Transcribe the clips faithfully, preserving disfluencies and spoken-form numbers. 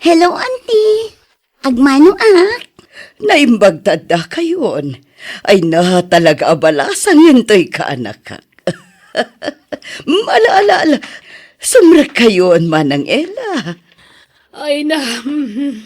Hello, Auntie. Agmano ak? Naimbag ta addakayon. Ay na, talaga a balasang intoy kaanakak. Ala, ala, ala. Sumrekkayon, Manang Ella. Ay na,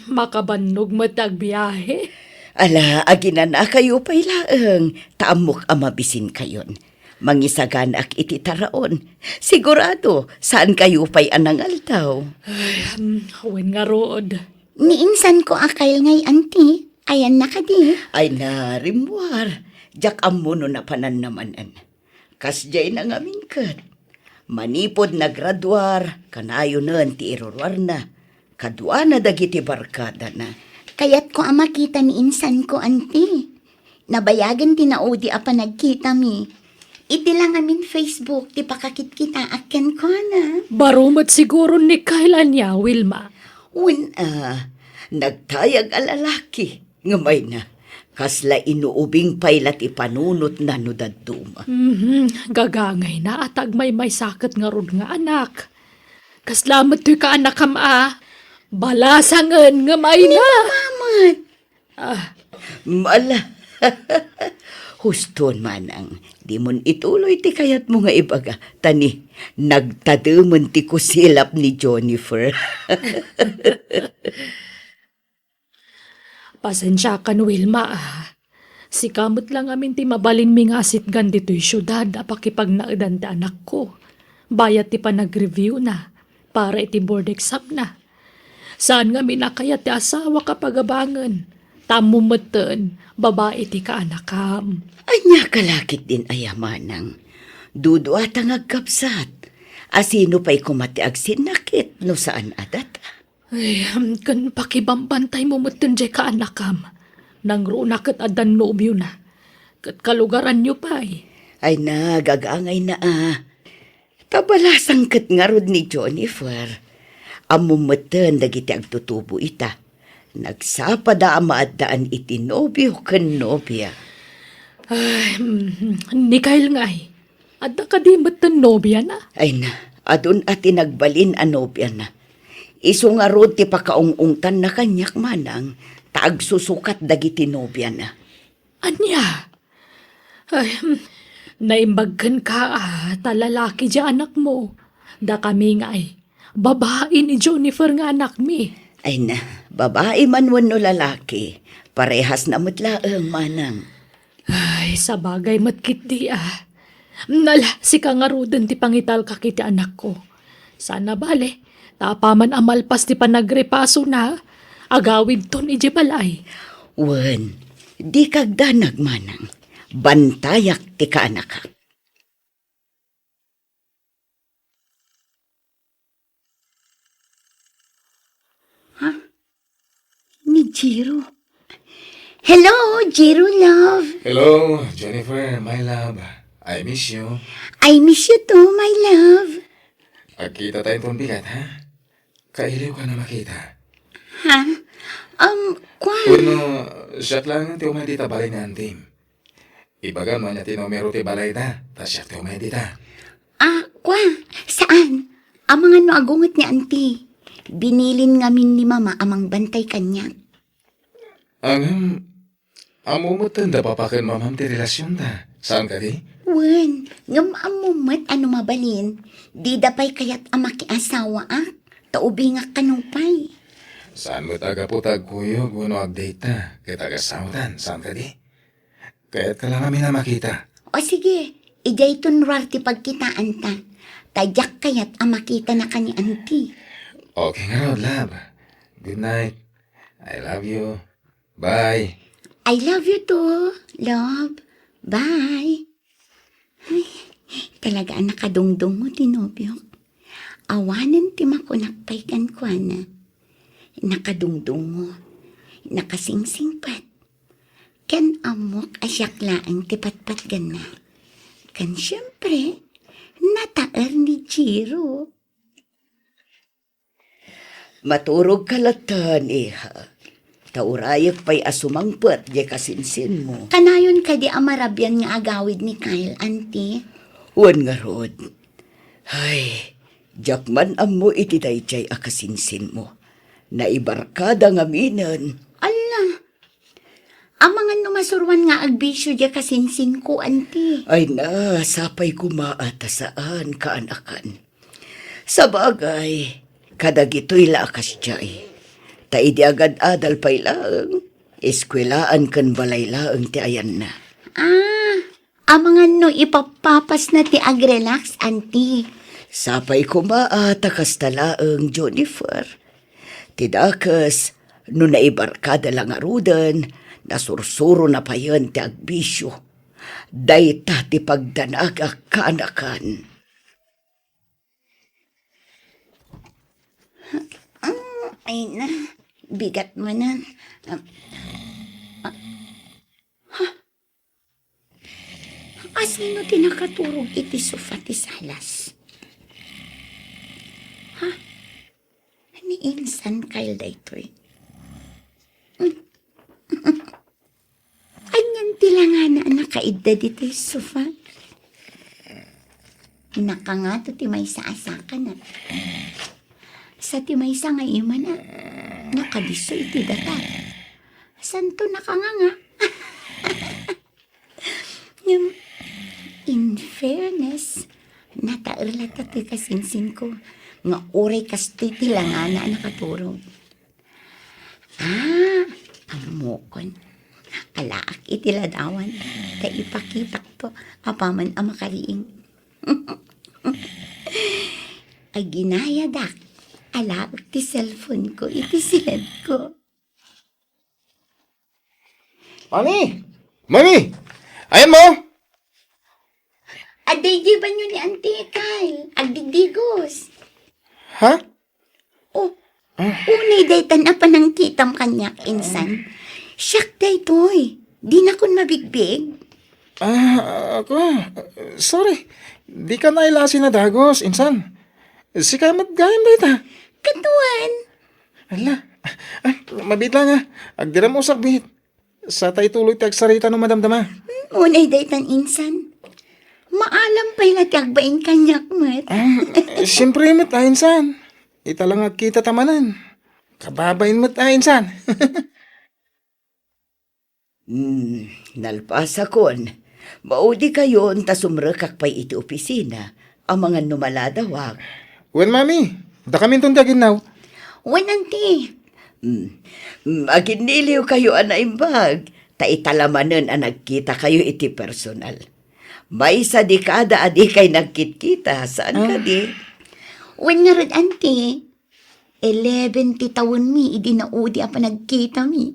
makabannog met ti agbiahe. Ala, aginanakayo pay laeng, ta ammok a mabisinkayon. Mangisaganaak iti taraon. Sigurado, saankayo pay a nangaldaw. Ay, um, wen ngarud. Ni insanko a Kyle ngay, Auntie. Ayanna kadi? Ay na, rimmuar. Diak ammo no napanan na manen. Kasdiay na ngamin ket. Manipud nagraduar, kanayonen ti iruruarna. Kaduana dagiti barkadana. Kayatko a makita ni insanko, Auntie. Nabayagen ti naudi a panagkitami. Iti la ngamin Facebook ti pakakitkitaak kenkuana. Baro met siguro ni Kyle ania, Wilma. Wen a, nagtayag a lalaki. Ngem ay na, kasla inuubing pay la ti panunotna no dadduma. Mhm, gagangayna a ta agmaymaysa ket ngarud nga anak. Kasla met toy kaanakam a balasangen ngem ay na. Ni Mama met. Ah. Mala. Huston, Manang. Dimon ituloy ti kayatmo nga ibaga. Ta ni, nagtademen ti kusilap ni Jennifer. Pasensiakan, Wilma, ah. Sika met la ngamin ti mabalinmi nga asitgan ditoy siudad a pakipagnaedan ti anakko. Bayat ti panagreviewna para iti board examna. Saan ngamin a kayat ti asawak a pagabangen, ta ammom metten, babai ti kaanakam. Ania ka la ketdin aya, Manang? Duduata nga agkabsat. A sino pay koma ti agsinnakit no saan a data? Ay, ken pakibambantaymo metten diay kaanakam. Nangruna ket addan nobiona. Ket kalugaranyo pay. Ay na, gagangayna a. Ta balasang ket ngarud ni Jennifer. Ammom metten dagiti agtutubo ita. Nagsapada a maaddaan iti nobio ken nobia. Ay, mm, ni Kyle ngay. Adda kadi metten nobiana? Ay na, adun a ti nagbalin a nobiana. Isu ngarud ti pakaung-ungtanna kaniak, Manang, ta agsusukat dagiti nobiana. Ania? Ay, hmm, naimbag kenka, ah, ta lalaki diay anakmo. Dakami ngay, babai ni Jennifer nga anakmi. Ay na, babai man wenno lalaki, parehasna met laeng, Manang. Ay, sabagay met ketdi, ah. Nala, sika ngaruden ti pangitalkak iti anakko. Saan a bale, ta apaman a malpas ti panagrepasona, agawidton idiay balay. Wen, dika agdanag, Manang. Bantayak ti kaanakak. Ha? Ni Jiro. Hello, Jiro, love. Hello, Jennifer, my love. I miss you. I miss you too, my love. Agkita tayo pon bigat, ha? Kailiwka a makita. Ha? Um, kua? Wenno, siak laeng ti umay dita balay ni antim. Ibagam no ania ti numero ti balayda, ta siak ti umay dita. Ah, kua? Saan? Amangan no agunget ni anti. Binilin ngamin ni mama a mangbantay kaniak. Ngem, ammo met da papa ken mamam ti relasionda. Saan kadi? Wen, ngem ammo met a no mabalin, dida pay kayat a makiasawaak, ta ubingak kano pay. Saan met a gapu ta agkuyog wenno agdate-ta ket agasawatan, saan kadi? Kayatka la ngamin a makita. O sige, idiayton ruar ti pagkitaanta. Ta diak kayat a makitana ken ni anti. Okay ngarud, love. Good night. I love you. Bye. I love you too, love. Bye. Ay, talaga a nakadungdungo ti nobiok. Awanen ti makunak pay kenkuana. Nakadungdungo, nakasingsingpet. Ken ammok a siak laeng ti patpatgenna. Ken siempre, nataer ni Jiro. Maturogka latta, iha. Ta urayek pay a sumangpet diay kasinsinmo. Kanayon kadi a marabian nga agawid ni Kyle, anti? Wen ngarud. Ay, diak man ammo iti daydiay a kasinsinmo. Naibarkada ngaminen. Alla, amangan no masuruan nga agbisio diay kasinsinko, anti. Ay na, sapay koma a ta saan, kaanakan. Sabagay, kadagitoy la a kasdiay. Ta idi agad-adal pay laeng, eskuelaan ken balay laeng ti ayanna. Ah, amangan no ipappapasna ti agrelax, anti. Sapay koma a ta kasta laeng, Jennifer. Ti dakes, no naibarkada la ngaruden, nasursurona payen ti agbisio. Dayta ti pagdanagak, kaanakan. Ah, ay na, bigat manen. Ah, ah, ha? Asino ti nakaturog iti sofa ti salas? Ha? Ni insan Kyle daytoy? Anian ti langana a nakaidda ditoy sofa? Nakangato ti maysa a sakana. Sa ti maysa nga imana, nakadisso iti datar. Santo nakanganga. Ngem, in fairness, nataer latta ti kasinsinko nga uray kastoy ti langana a nakaturog. Ah, ammokon. Alaak iti ladawan, ta ipakitakto apaman a makariing. Aginayadak, alaak ti cellphone ko iti siledko. Mami! Mami! Ayanmo? Adda idiay banio ni Auntie Kyle. Agdigdigos. Ha? Oh, unay daytan a panangkitam kaniak, insan. Siak daytoy. Dinakon mabigbig. Ah, ako, sorry. Di ka nailasi na dagos, insan. Sika met gayam dayta. Katuan. Ala, ay, mabiit lang, ah. Agdiram usakbit. Sa ta ituloy ti agsarita no madamdama. Hmm, unay daytan, insan. Maalam pay la ti agbain kaniak met. Ah, siyempre met, ah, insan. Ita lang agkita ta manen. Kababain met, ah, insan. Hmm, nalpasakon. Maudi kayon ta sumrekak pay iti opisina. Amangan no maladawak. Wen, Mami, dakaminton ti aginnaw. Wen, Auntie. Hmm. Hmm, aginniliw kayo a naimbag, ta ita la manen a nagkita kayo iti personal. Maysa dekada a dikay nagkitkita, saan kadi? Wen ngarud, Auntie. Eleven ti tawenmi idi naudi a panagkitami.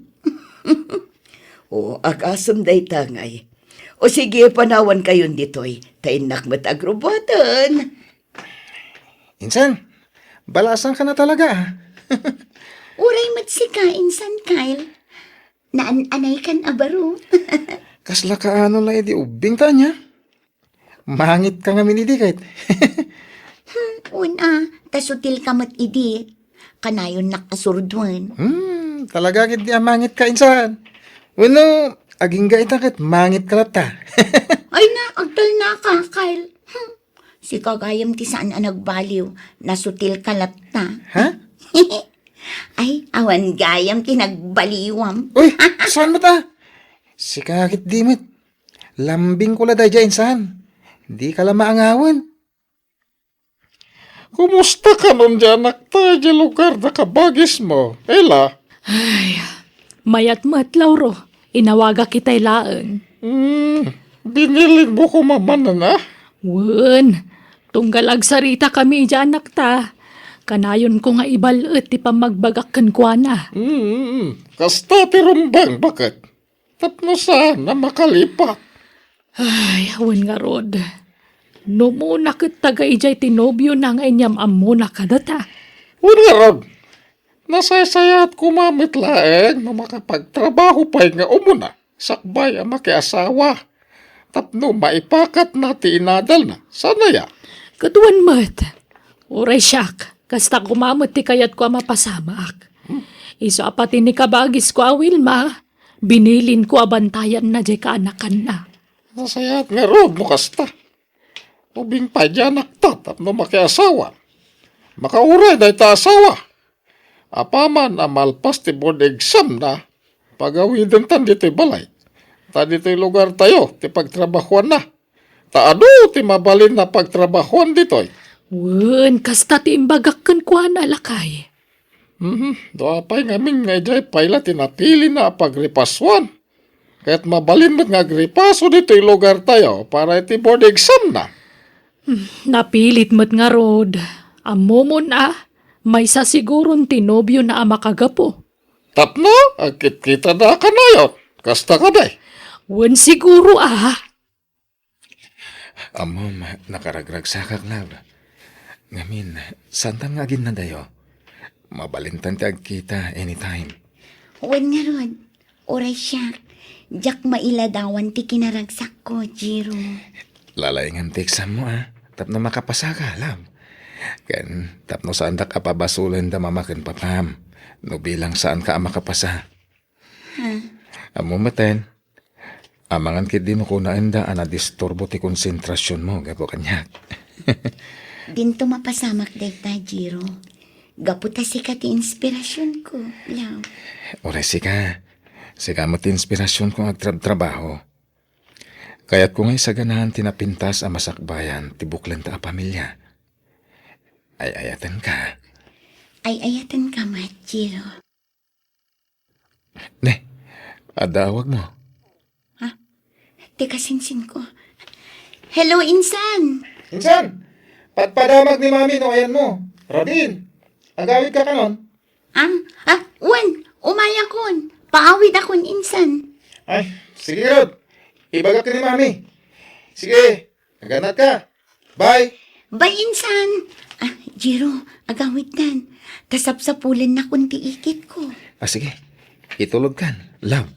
O, agasem dayta ngay. O sige, panawan kayon ditoy, ta innak met agrubbuaten. Insan, balasan ka na talaga, ah. Uray met sika, Insan Kyle. Naan-anay kan a baro. Kasla kaano la idi ubbing ta ania? Mangit ka ngamin idi ket. Hmm, una, ta sutil ka met idi. Kanayonnak a surduen. Hmm, talaga ketdi a mangit ka, insan. Wenno, agingga ita ket mangit ka latta. Ay na, agtalna ka, Kyle. Hmm, sika gayam ti saan a nagbaliw, nasutil ka latta. Ha? Ay, awan gayam ti nagbaliwam. Uy, saan met a? Sika ketdi met. Lambingko la daydiay, insan. Dika la maangawen. Kumusta kanon diay anakta idiay lugar da kabagismo, Ella? Ay, mayat met, Lauro. Inawagak itay laeng. Hmm, binilinmo koma manen a? Wen, tunggal agsaritakami idiay anakta, kanayonko nga ibal-et ti pammagbagak kenkuana. Hmm, kasta ti rumbeng, baket. Tapno saan a makalipat. Ay, wen ngarud. No umuna ket taga idiay ti nobiona nga inyam-ammona kadata. Wen ngarud, nasaysayaat koma met laeng no makapagtrabaho pay nga umuna sakbay a makiasawa. Tapno maipakatna ti inadalna. Saan aya? Ket wen met. Uray siak, kasta koma met ti kayatko a mapasamak. Isu a pati ni kabagisko a Wilma, binilinko a bantayanna diay kaanakanna. Nasayaat ngarud no kasta. Ubing pay diay anakta tapno makiasawa. Makauray dayta a asawa. Apaman a malpas ti board exam na, pagawidentan ditoy balay. Ta ditoy lugartayo ti pagtrabahuanna. Ta adu ti mabalin a pagtrabahuan ditoy. Wen, kasta ti imbagak kenkuana, lakay. Mhm, dua pay ngamin nga idiay payla ti napilina a pagripasuan. Ket mabalin met nga agripaso ditoy lugartayo para iti board exam na. Hmm, napilit met ngarud. Ammomon a, maysa siguron ti nobiona a makagapu. Tapno, agkitkitada kanayon. Kasta kadi? Wen siguro a. Ammom, nakaragragsakak, love. Ngamin, saantan nga aginnadayo? Mabalintan ti agkita anytime. Wen ngarud, uray siak. Diak mailadawan ti kinaragsakko, Jiro. Lalaingan ti exam mo, a. Tapno makapasaka, love. Ken tapno saandak a pabasolen da mama ken papam no bilang saanka a makapasa. Ha? Ammo metten, amangan ketdi no kunaenda a nadisturbo ti konsentrasionmo gapu kaniak. Dinto mapasamak dayta, Jiro. Gapu ta sika ti inspirasionko, love. Uray sika. Sika met ti inspirasionko nga agtrabtrabaho. Kayatko nga isaganaan ti napintas a masakbayan ti buklenta a pamilia. Ay-ayatenka. Ay-ayatenka met, Jiro. Ne, adda awagmo. Ha? Teka, sinsinko. Hello, insan! Insan! Padpadamag ni Mami no ayanmo. Rabin, agawidka kanon? Ah, ah, wen, umayakon. Paawidakon, insan. Ay, sige, Rod. Ibagak ni Mami. Sige, aganatka. Bye. Bye, insan. Ah, Jiro, agawidtan. Ta sapsapulennakon ti ikitko. Ah, sige. Itulodkan, love.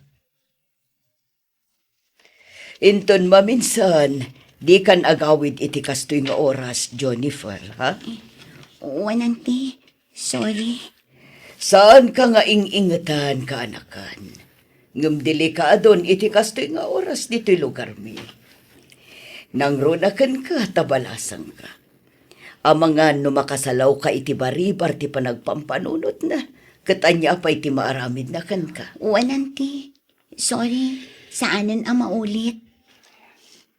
Inton maminsan, dikan agawid iti kastoy nga oras, Jennifer, ha? Wen, Auntie. Sorry. Saanka nga ing-ingetan, kaanakan. Ngem delikadon iti kastoy nga oras ditoy lugarmi. Nangruna kenka ta balasangka. Amangan no makasalawka iti baribar ti panagpampanunotna, ket ania pay ti maaramidna kenka? Wen, Auntie. Sorry, saanen a maulit.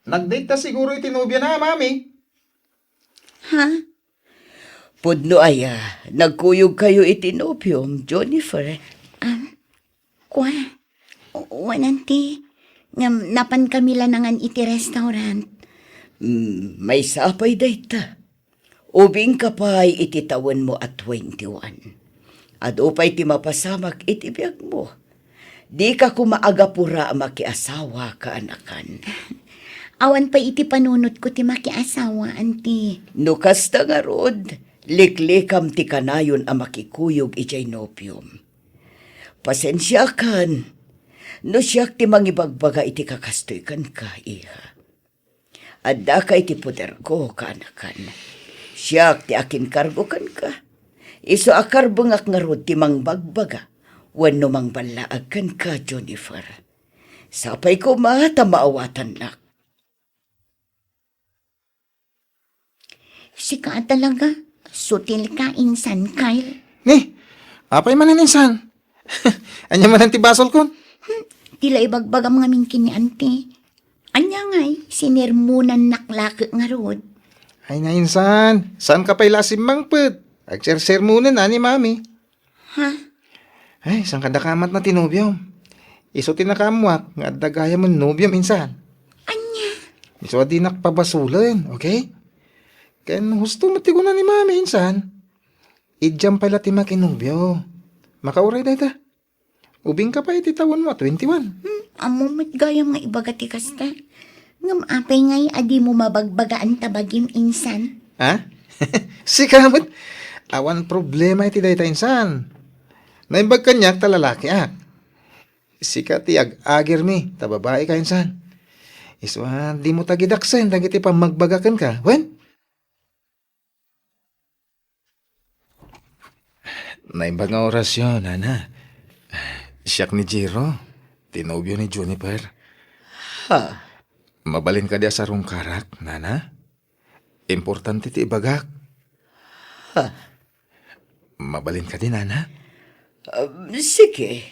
Nag-date ta siguro iti nobiana, Mami. Ha? Pudno aya, nagkuyogkayo iti nobiom, Jennifer? Ah, kua, wen, Auntie. Ngem napankami la nangan iti restaurant. Hmm, maysa pay dayta. Ubingka pay iti tawenmo a twenty-one. Adu pay ti mapasamak iti biagmo. Dika koma agapura a makiasawa, kaanakan. Awan pay iti panunotko ti makiasawa, Auntie. No kasta ngarud, liklikam ti kanayon a makikuyog idiay nobiom. Pasensiakan no siak ti mangibagbaga iti kakastoy kenka, iha. Addaka iti poderko, kaanakan. Siak ti akinkargo kenka. Isu a karbengak ngarud ti mangbagbaga wenno mangballaag kenka, Jennifer. Sapay koma ta maawatannak. Sika a talaga, sutilka, Insan Kyle. Ni, apay manen, Insan? Ania manen ti basolkon? Hmm, ti la ibagbagam ngamin ken ni Auntie. Ania ngay, sinermonannak la ket ngarud? Ay na, Insan, saanka pay la a simmangpet? Agsersermonen a ni Mami. Ha? Ay, saan kadakamatna ti nobiom? Isu ti nakaammoak nga adda gayam a nobiom, Insan. Ania? Isu a dinak pabasolen, okay? Ken husto met ti kuna ni Mami, Insan. Idiam pay la ti makinobio. Makauray dayta. Ubingka pay iti tawenmo a twenty-one. Hmm, ammo met gayam nga ibaga ti kasta. Ngem apay ngay a dimo mabagbagaan ta bagim, Insan? Ha? Sika met. Awan problema iti dayta, Insan. Naimbag kaniak ta lalakiak. Sika ti ag-agirmi ta babaika, Insan. Isu a dimo tagidaksen dagiti pammagbaga kenka, wen? Naimbag nga orasyo, nana. Siak ni Jiro, ti nobio ni Juniper. Ha? Mabalin kadi a sarungkarak, nana? Importante ti ibagak. Ha? Mabalin kadi, nana? Um, sige.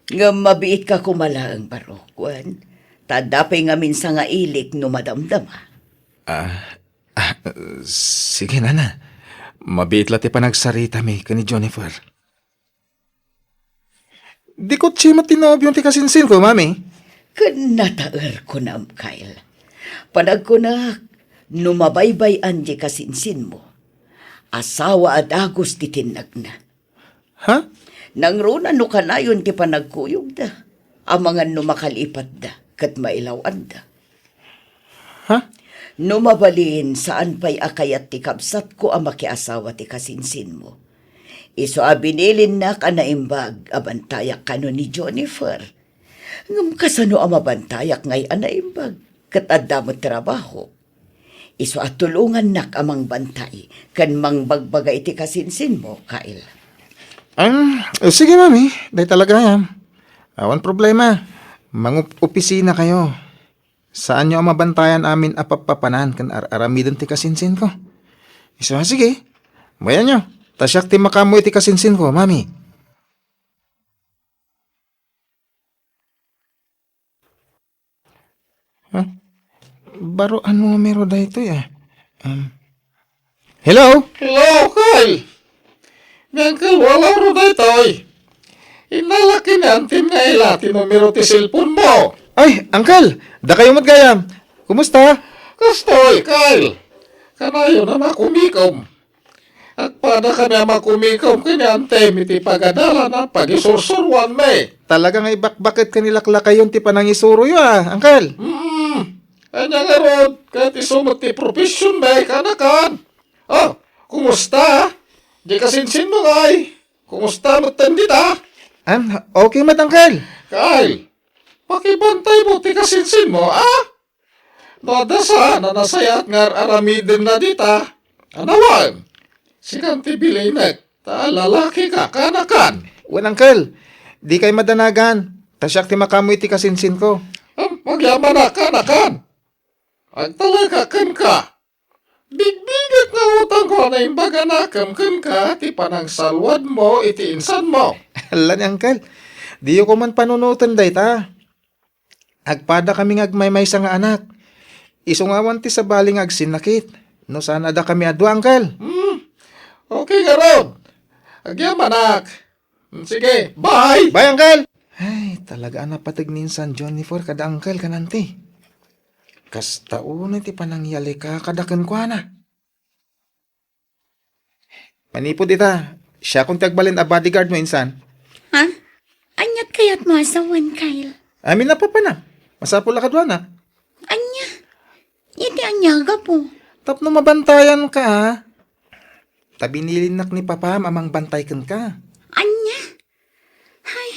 Ngem mabiitka koma laeng, barok, wen? Ta adda pay ngamin sangailik no madamdama. Ah, ah, sige, nana. Mabiit la ti panagsaritami ken ni Jennifer. Di kotse met ti nobiom ti kasinsinko, Mami? Ken nataer kunam, Kyle. Panagkunak, no mabaybay-an ti kasinsinmo, asawa a dagus ti tinnagna. Ha? Nangruna no kanayon ti panagkuyogda, amangan no makalipatda ket mailaw-anda. Ha? No mabalin, saan pay a kayat ti kabsatko a makiasawa ti kasinsinmo. Isu a binilinnak a naimbag a bantayak kano ni Jennifer. Ngem kasano a mabantayak ngay a naimbag ket adda met trabaho? Isu a tulongannak a mangbantay ken mangbagbaga iti kasinsinmo, Kyle. Ah, sige, Mami. Dayta la gayam. Awan problema. Mangup-opisina kayo. Saanyo a mabantayan amin a pappapanan ken ar-aramiden ti kasinsinko. Isu a, sige. Bayanyo. Ta siak ti makaammo iti kasinsinko, Mami. Huh? Baro a numero daytoy, ah. Um, hello? Hello, Kyle. Ni Uncle Wal, awan daytoy. Innala ken ni Auntie nga ila ti numero ti cellphone mo. Ay, Uncle! Dakayo met gayam. Kumusta? Kastoy, Kyle. Kanayon a makumikom. Agpadakami a makumikom ken ni Auntie mi iti pagadalan a pagisursuroanmi. Talaga nga ibakbaket ken ilaklakayon ti panangisuroyo, ah, Uncle. Mm. Ania ngarud, ket isu met ti professionmi, kanakan. Oh, kumusta? Di kasinsinmo ngay. Kumusta metten dita? Am, okay met, Uncle. Kyle, pakibantaymo ti kasinsinmo, ah? No adda saan a nasayaat nga ar-aramidenna dita, anawen, sikan ti bilinek, ta lalakika, kanakan. Wen, Uncle, dikay madanagan, ta siak ti makaammo iti kasinsinko. Am, agyamanak, kanakan. Agtalekak kenka. Bigbigek nga utangko a naimbag a nakem kenka ti panangsaluadmo iti insanmo. Ala ni Uncle, diyo koman panunoten dayta. Agpadakami nga agmaymaysa nga anak. Isu nga awan ti sabali nga agsinnakit, no saan a dakami a dua, Uncle. Hmm. Okay ngarud. Agyamanak. Hmm, sige, bye! Bye, Uncle! Ay, talaga a napateg ni insan Jennifer kada Uncle kan Auntie. Kasta unay ti panangyalika kada kenkuana. Manipud ita, siakon ti agbalin a bodyguard mo, insan. Ha? Aniat kayat mo a sawen, Kyle? Amin a papanam. Masapul a kaduana. Ania? Iti ania, gapu? Tapno mabantayan ka, a. Ta binilinnak ni Papam a mangbantay kenka. Ania? Ay,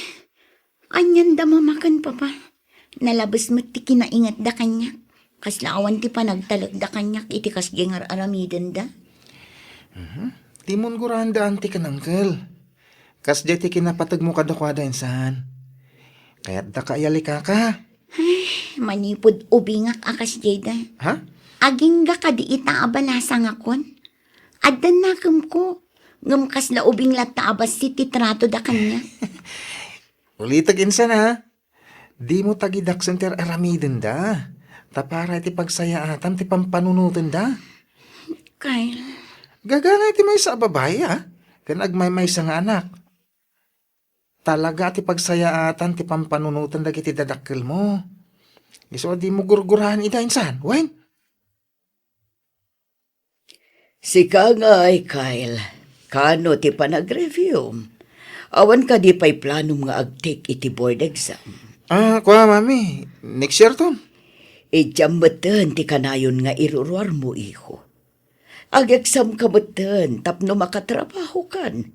anian da mama ken Papa? Nalabes met ti kinaingetda kaniak. Kasla awan ti panagtalekda kaniak iti kasdiay nga ar-aramidenda. Mhm. Dimon guraen da, Auntie ken Uncle. Kasdiay ti kinapategmo kadakuada, insan. Kayatdaka a yalikaka. Ay, manipud ubingak a kasdiay da. Ha? Agingga kadi ita a balasangakon? Addan nakemko, ngem kasla ubing latta a bassit ti tratoda kaniak. Ulitek, insan, ha? Dimo tagidaksen ti ar-aramidenda. Ta para iti pagsayaatam ti pampanunotenda. Kyle. Gagangay ti maysa a babai, a, ken agmaymaysa nga anak. Talaga a ti pagsayaatan ti pampanunoten dagiti dadakkelmo. Isu a dimo gurguraen ida, insan, wen? Sika ngay, Kyle, kano ti panagreviewm? Awan kadi pay planom nga ag-take iti board exam? Ah, kua, Mami, next year ton. Idiam metten ti kanayon nga iruruarmo, iho. Ag-exam ka metten tapno makatrabahokan.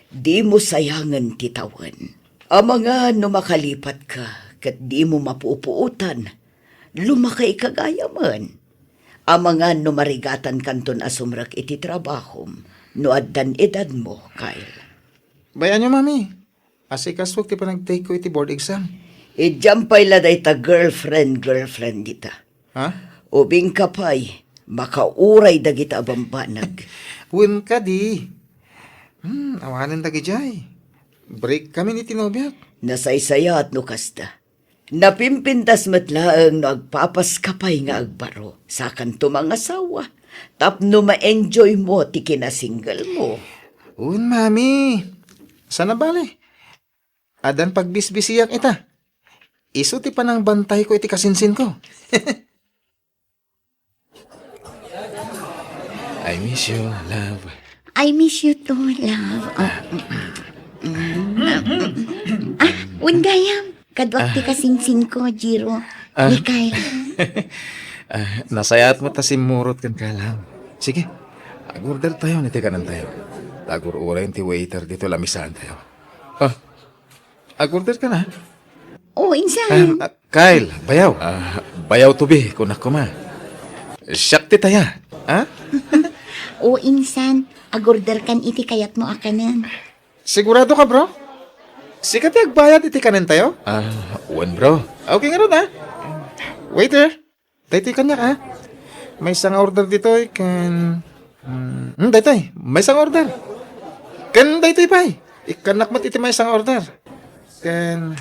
Dimo sayangen ti tawen. Amangan no makalipatka ket dimo mapupuotan, lumakayka gayamen. Amangan no marigatankanton a sumrek iti trabahom no addan edadmo, Kyle. Bay-anyo, Mami. Asikasok ti panagtake ko iti board exam. Idiam pay la dayta girlfriend, girlfriend dita. Ha? Ubingka pay, makauray dagita a bambanag. Wen kadi. Hmm, awanen dagidiay. Break kami ni ti nobiak. Nasaysayat no kasta. Napimpintas met laeng no agpapaska pay nga agbaro. Sakanto mangasawa. Tapno ma-enjoy mo ti kinasingle mo. Un, mami. Sana bale. Adan pagbisbisiak ita. Isu ti panangbantayko iti kasinsinko. I miss you, love. I miss you too, love. Oh. Ah, wen gayam. Kaduak ti kasinsinko, Jiro. Ah. Mikay. Ah, nasayaat mo ta simmurot kenka, love. Sige, ag-order tayo ni ti kanentayo. Tagur-uray ti waiter dito, lamisaantayo. Ah, ag-order ka na? Oo, insan. Ah, ah, Kyle, bayaw. Ah, bayaw to be, kunak koma. Siak ti taya, ha? Oo, insan. Ag-order kan iti kayat mo a kanen. Sigurado ka, bro? Sika ti agbayad iti kanentayo? Ah, wen, bro. Okay ngarud, ha? Waiter, daytoy kaniak, ha? Maysa nga order ditoy, ken, mm, hmm, daytoy, maysa nga order. Ken daytoy pay, ikkannak met iti maysa nga order. Ken,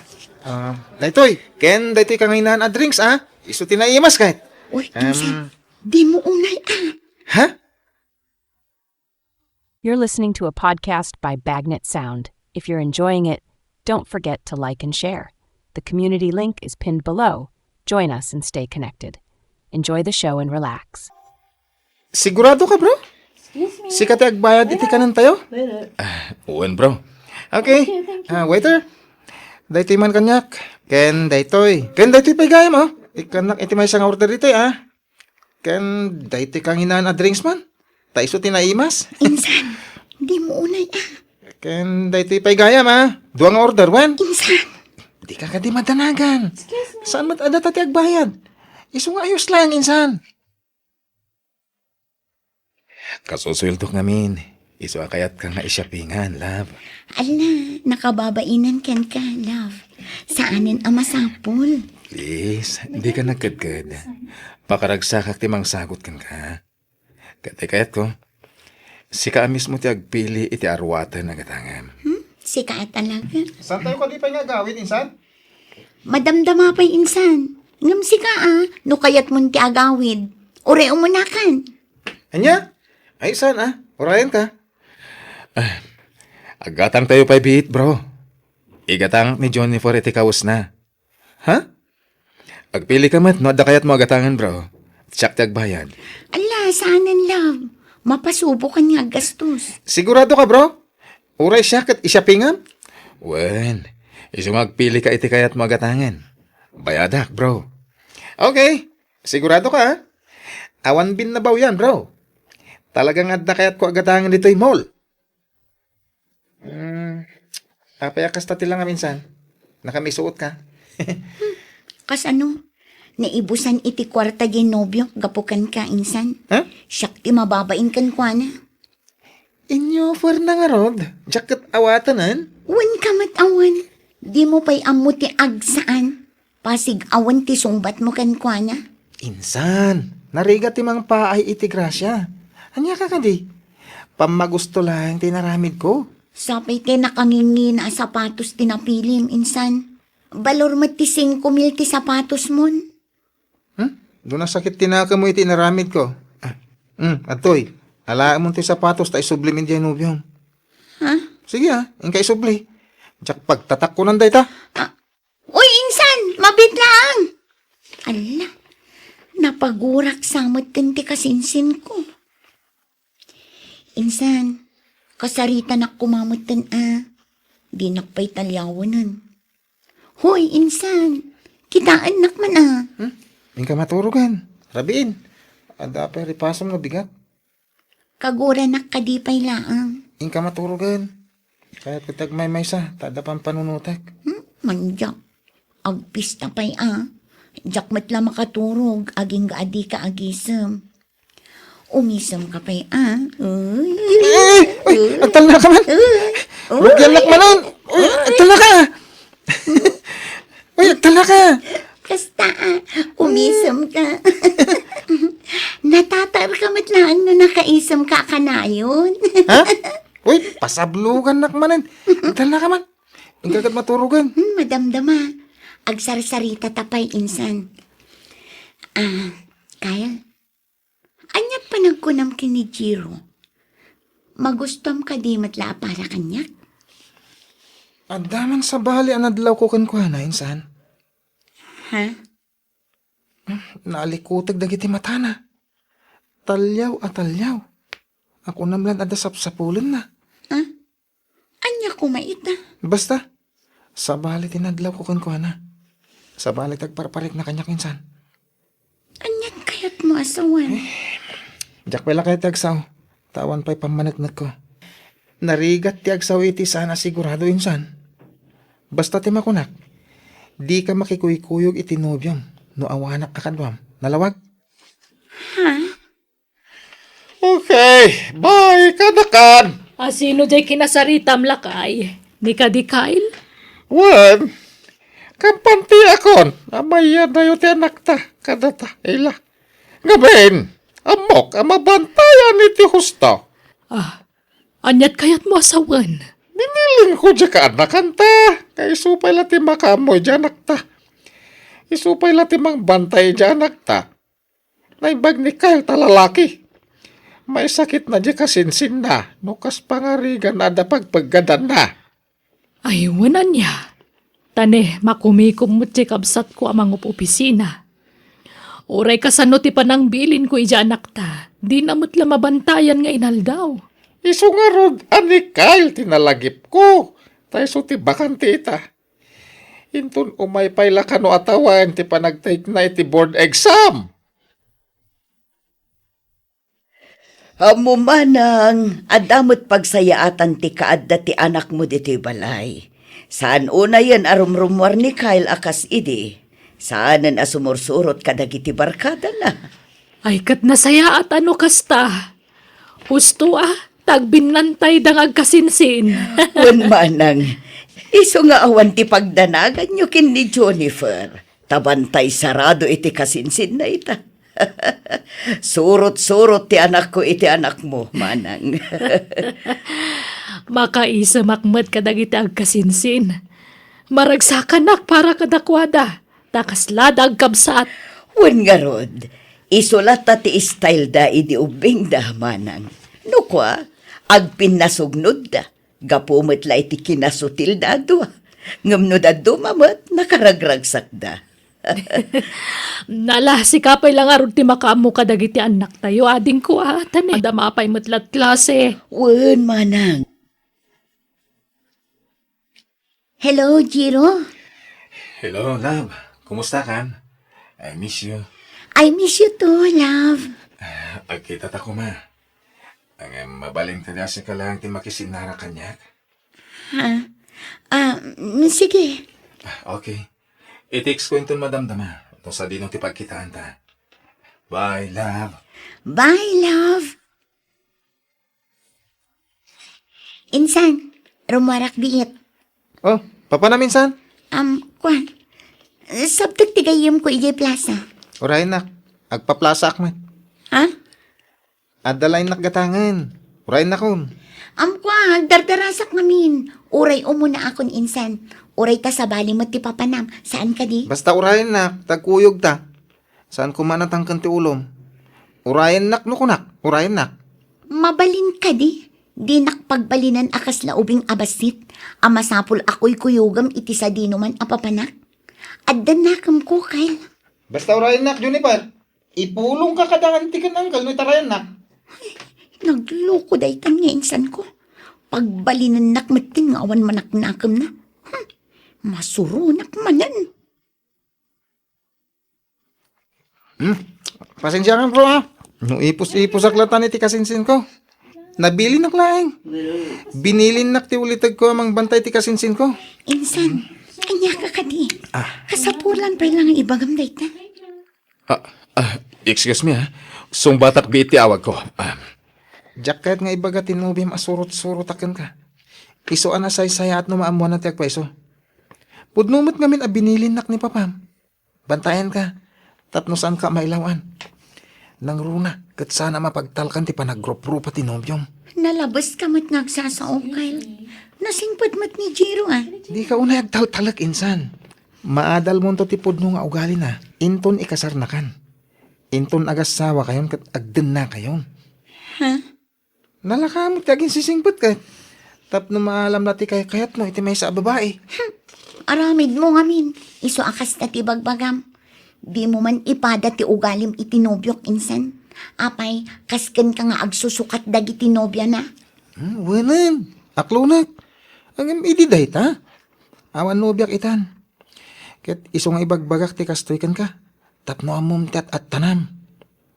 ah, daytoy, ken daytoy kanginaan a drinks, ah. Isu ti naimas ket. Uy, em, insan, dimo unay, ah. Ha? You're listening to a podcast by Bagnet Sound. If you're enjoying it, don't forget to like and share. The community link is pinned below. Join us and stay connected. Enjoy the show and relax. Sigurado ka, bro? Excuse me. Sika ti agbayad iti kanentayo? Waiter. Ah, wen, bro. Okay. Thank you, thank you. Ah, waiter. Daytoy man kaniak. Ken daytoy. Ken daytoy pay gayam, oh. Ikkannak iti maysa nga order ditoy, ah. Ken daytoy kanginaan a drinks man. Ta isu ti naimas. Insan, dimo unay, ah. Ken daytoy pay gayam, ah. Dua nga order, wen? Insan. Dika kadi madanagan. Excuse me. Saan met a data ti agbayad? Isu nga ayos lang, insan. Kasusueldok ngamin, isu a kayatka nga i-shoppingan, love. Ala, nakababainan kenka, love. Saanen a masapul. Please, dika nagkedked. Pakaragsakak ti mangsagot kenka. Ket ti kayatko, sika a mismo ti agpili iti aruaten a gatangem. Hmm? Sika a talaga? Saantayo kadi pay nga agawid, insan? Madamdama pay, insan. Ngem sika a, no kayatmon ti agawid, uray umunakan. Ania? Ay, saan a? Urayenka. Ah, aggatangtayo pay biit, bro. Igatangak ni Jennifer iti kawesna. Ha? Agpili ka met no adda kayatmo a gatangen, bro. Siak ti agbayad. Ala, saanen, love. Mapasubokan nga aggastos. Sigurado ka, bro? Uray siak ket i-shoppingam? Wen, isu nga agpili ka iti kayatmo a gatangen. Bayadak, bro. Okay. Sigurado ka, ha? Awan binnabaw yan, bro. Talagang adda kayatko a gatangen ditoy mall. Hmm, apay a kasta ti langam, insan? Nakamisuot ka? Kasano? Naibusan iti kuarta diay nobiok gapu kenka, insan. Ha? Siak ti mababain kenkuana. Inyo, puerna ngarud, diak ket awatenan? Wen ka met awan. Dimo pay ammo ti agsaan. Pasig-awen ti sungbatmo kenkuana. Insan, narigat ti mangpaay iti grasia. Ania ka kadi? Pammagusto laeng ti inaramidko. Sapay ti nakangingina a sapatos ti napilim, insan. Balor met ti singko mil ti sapatosmon. Hmm? Duna sakit ti nakemo iti inaramidko. Ah, hmm, adtoy. Alaemon ti sapatos ta isublim idiay nobiom. Ha? Sige, ah, inka isubli. Diak pagtatakkonan dayta. Ah, Uy, insan, mabiit laeng. Ala, napagurak sa metten ti kasinsinko. Insan, kasaritanak koma metten a, dinak pay taliawenen. Hoy, insan, kitaennak man a. Hmm? Inka maturogen. Rabiin. Adda pay ripasom nga bigat. Kaguranak kadi pay laeng. Inka maturogen. Kayatko ti agmaymaysa, ta adda pampanunotek. Hmm? Mandiak. Agpista pay a. Diak met la makaturog, agingga a dika agisem. Umisem ka pay a. Uy. Ay, ay, ay, agtalna ka man. Uy. Rugiannak manen. Uy, agtalna ka. Uy, agtalna ka. Kasta, ah, umisem ka. Natatar ka met laeng no nakaisem ka kanayon. Ha? Uy, pasablogannak manen. Agtalna ka man. Inka ket maturogen. Hmm, madamdama. Agsarsaritata pay insan. Ah, Kyle, ania't panagkunam ken ni Jiro? Magustuam kadi met la a para kaniak? Adda man sabali a nadlawko kenkuana, insan. Ha? Naalikuteg dagiti matana. Taliaw a taliaw. Kunam laeng adda sapsapulenna. Ah? Ania koma ita? Basta, sabali ti nadlawko kenkuana. Sabali ti agparparikna kaniak insan. Ania't kayatmo a sawen? Diak pay la kayat ti agsao, ta awan pay pammaneknekko. Narigat ti agsao iti saan a sigurado insan. Basta ti makunak, dika makikuykuyog iti nobiom no awanak a kaduam. Nalawag? Ha? Okay, bye, kanakan. A sino diay kinasaritam, lakay? Ni kadi Kyle? Wen, kampantiakon a maiyadayo ti anakta kadata, ila. Ngamin, ammok a mabantayan iti husto. Ah, ania't kayatmo a sawen? Binilinko diay kaanakanta, nga isu pay la ti makaammo iti anakta. Isu pay la ti mangbantay iti anakta. Naimbag ni Kyle ta lalaki. Maisakitna diay kasinsinna no kas pangarigan adda pagpeggadanna. Ay, wen ania? Ta ne, makumikom met ti kabsatko a mangup-opisina. Uray kasano ti panangbilinko iti anakta, dina met la mabantayan nga inaldaw. Isu ngarud a ni Kyle ti nalagipko, ta isu ti bakante ita. Inton umay pay la kano a tawen ti panagtake-na iti board exam. Ammo manang, adda met pagsayaatan ti kaadda ti anakmo ditoy balay. Saan unayen a rumrummuar ni Kyle a kas idi. Saanen a sumursurot kadagiti barkadana. Ay, ket nasayaat a no kasta. Husto a, ta agbinnantayda nga agkasinsin. Wen manang, isu nga awan ti pagdanaganyo ken ni Jennifer. Ta bantay sarado iti kasinsinna ita. Surot-surot ti anakko iti anakmo, manang. Makaisemak met kadagiti agkasinsin. Maragsakanak para kadakuada, ta kaslada agkabsat. Wen ngarud, isu latta ti styleda idi ubbingda, manang. No kua, agpinnasugnodda. Gapu met la iti kinasutilda a dua. Ngem no dadduma met, nakaragragsakda. Nala, sika pay la ngarud ti makaammo kadagiti annaktayo, adingko a, ta ne, adda maapay met la ti klase. Wen, manang. Hello, Jiro. Hello, love. Kumusta kan? I miss you. I miss you too, love. Agkitata koma. Ngem mabalin kadi a sika laeng ti makisinara kaniak? Ha? Ah, mm, sige. Ah, okay. I-text ko inton madamdama no sadino ti pagkitaanta. Bye, love. Bye, love. Insan, rummuarak diit. Oh, papanam insan? Am, kuan. Sabtek ti gayyemko idiay plasa. Uray, nak. Agpaplasaak met. Ha? Adda la innak gatangen. Uray, nakon. Am, kuan, agdardarasak ngamin. Uray umunaakon insan. Uray ta sabali met ti papanam. Saan kadi? Basta uray, nak. Tagkuyogta. Saan koma natangken ti ulom. Urayennak no kunak, urayennak. Mabalin kadi, dinak pagbalinen a kasla ubing a bassit a masapul a kuykuyogem iti sadinoman a papanak? Adda nakemko, Kyle. Basta urayennak, Juniper. Ipulongka kada anti ken uncle no itarayennak. Ay, nagloko daytan nga insanko. Pagbalinennak metten nga awan manaknakemna. Hmm, masuronak manen. Hmm. Pasensiakan, bro, ha? No ipus-ipusak latan iti kasinsinko. Nabilinak laeng. Binilinnak ti ulitegko a mangbantay ti kasinsinko. Insan, ania ka kadi? Ah. Kasapulan pay lang nga ibagam dayta. Ah, ah, excuse me, ha? Sungbatak bi iti awagko. Ah. Diak kayat nga ibaga ti nobiam a surot-surotak kenka. Isu a nasaysayaat no maammoanna ti agpayso. Pudno met ngamin a binilinnak ni papam. Bantayanka, tapno saanka a mailaw-an. Nangruna, ket saan a mapagtalkan ti panagruprupa ti nobiom. Nalabeska met nga agsasao, Kyle. Nasingpet met ni Jiro, ah. Dika unay agtaltalek, insan. Maadalmonto ti pudno nga ugalina. Inton ikasarnakan. Inton agassawakayon ket agdennakayon. Ha? Nalaka met ti aginsisingpet ket tapno maalamna ti kaykayatmo iti maysa a babai. Hmm, aramidmo ngamin, isu a kasta ti bagbagam. Dimo man ipada ti ugalim iti nobiok, insan. Apay, kas kenka nga agsusukat dagiti nobiana? Hmm, wenen, aklonek. Ngem idi dayta, awan nobiak itan. Ket isu nga ibagbagak ti kastoy kenka, tapno ammom ti at-attanam.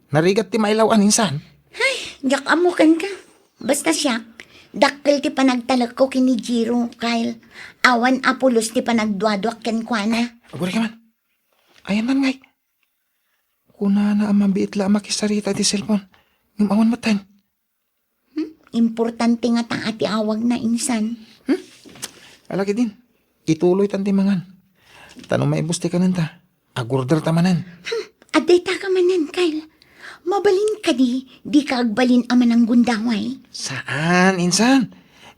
Narigat ti mailaw-an, insan. Ay, diak ammo kenka. Basta siak, dakkel ti panagtalekko ken ni Jiro, Kyle. Awan a pulos ti panagduaduak kenkuana. Agurayka man. Ayanna ngay. Kunana a mabiit la a makisarita iti cellphone. Ngem awan metten. Hmm? Importante ngata ti awagna, insan. Hmm? Ala ketdin, ituloytan ti mangan. Ta no maibus ti kanenta, agorderta manen. Hmm, adda ita ka manen, Kyle. Mabalin kadi, dika agbalin a mananggundaway? Saan, insan.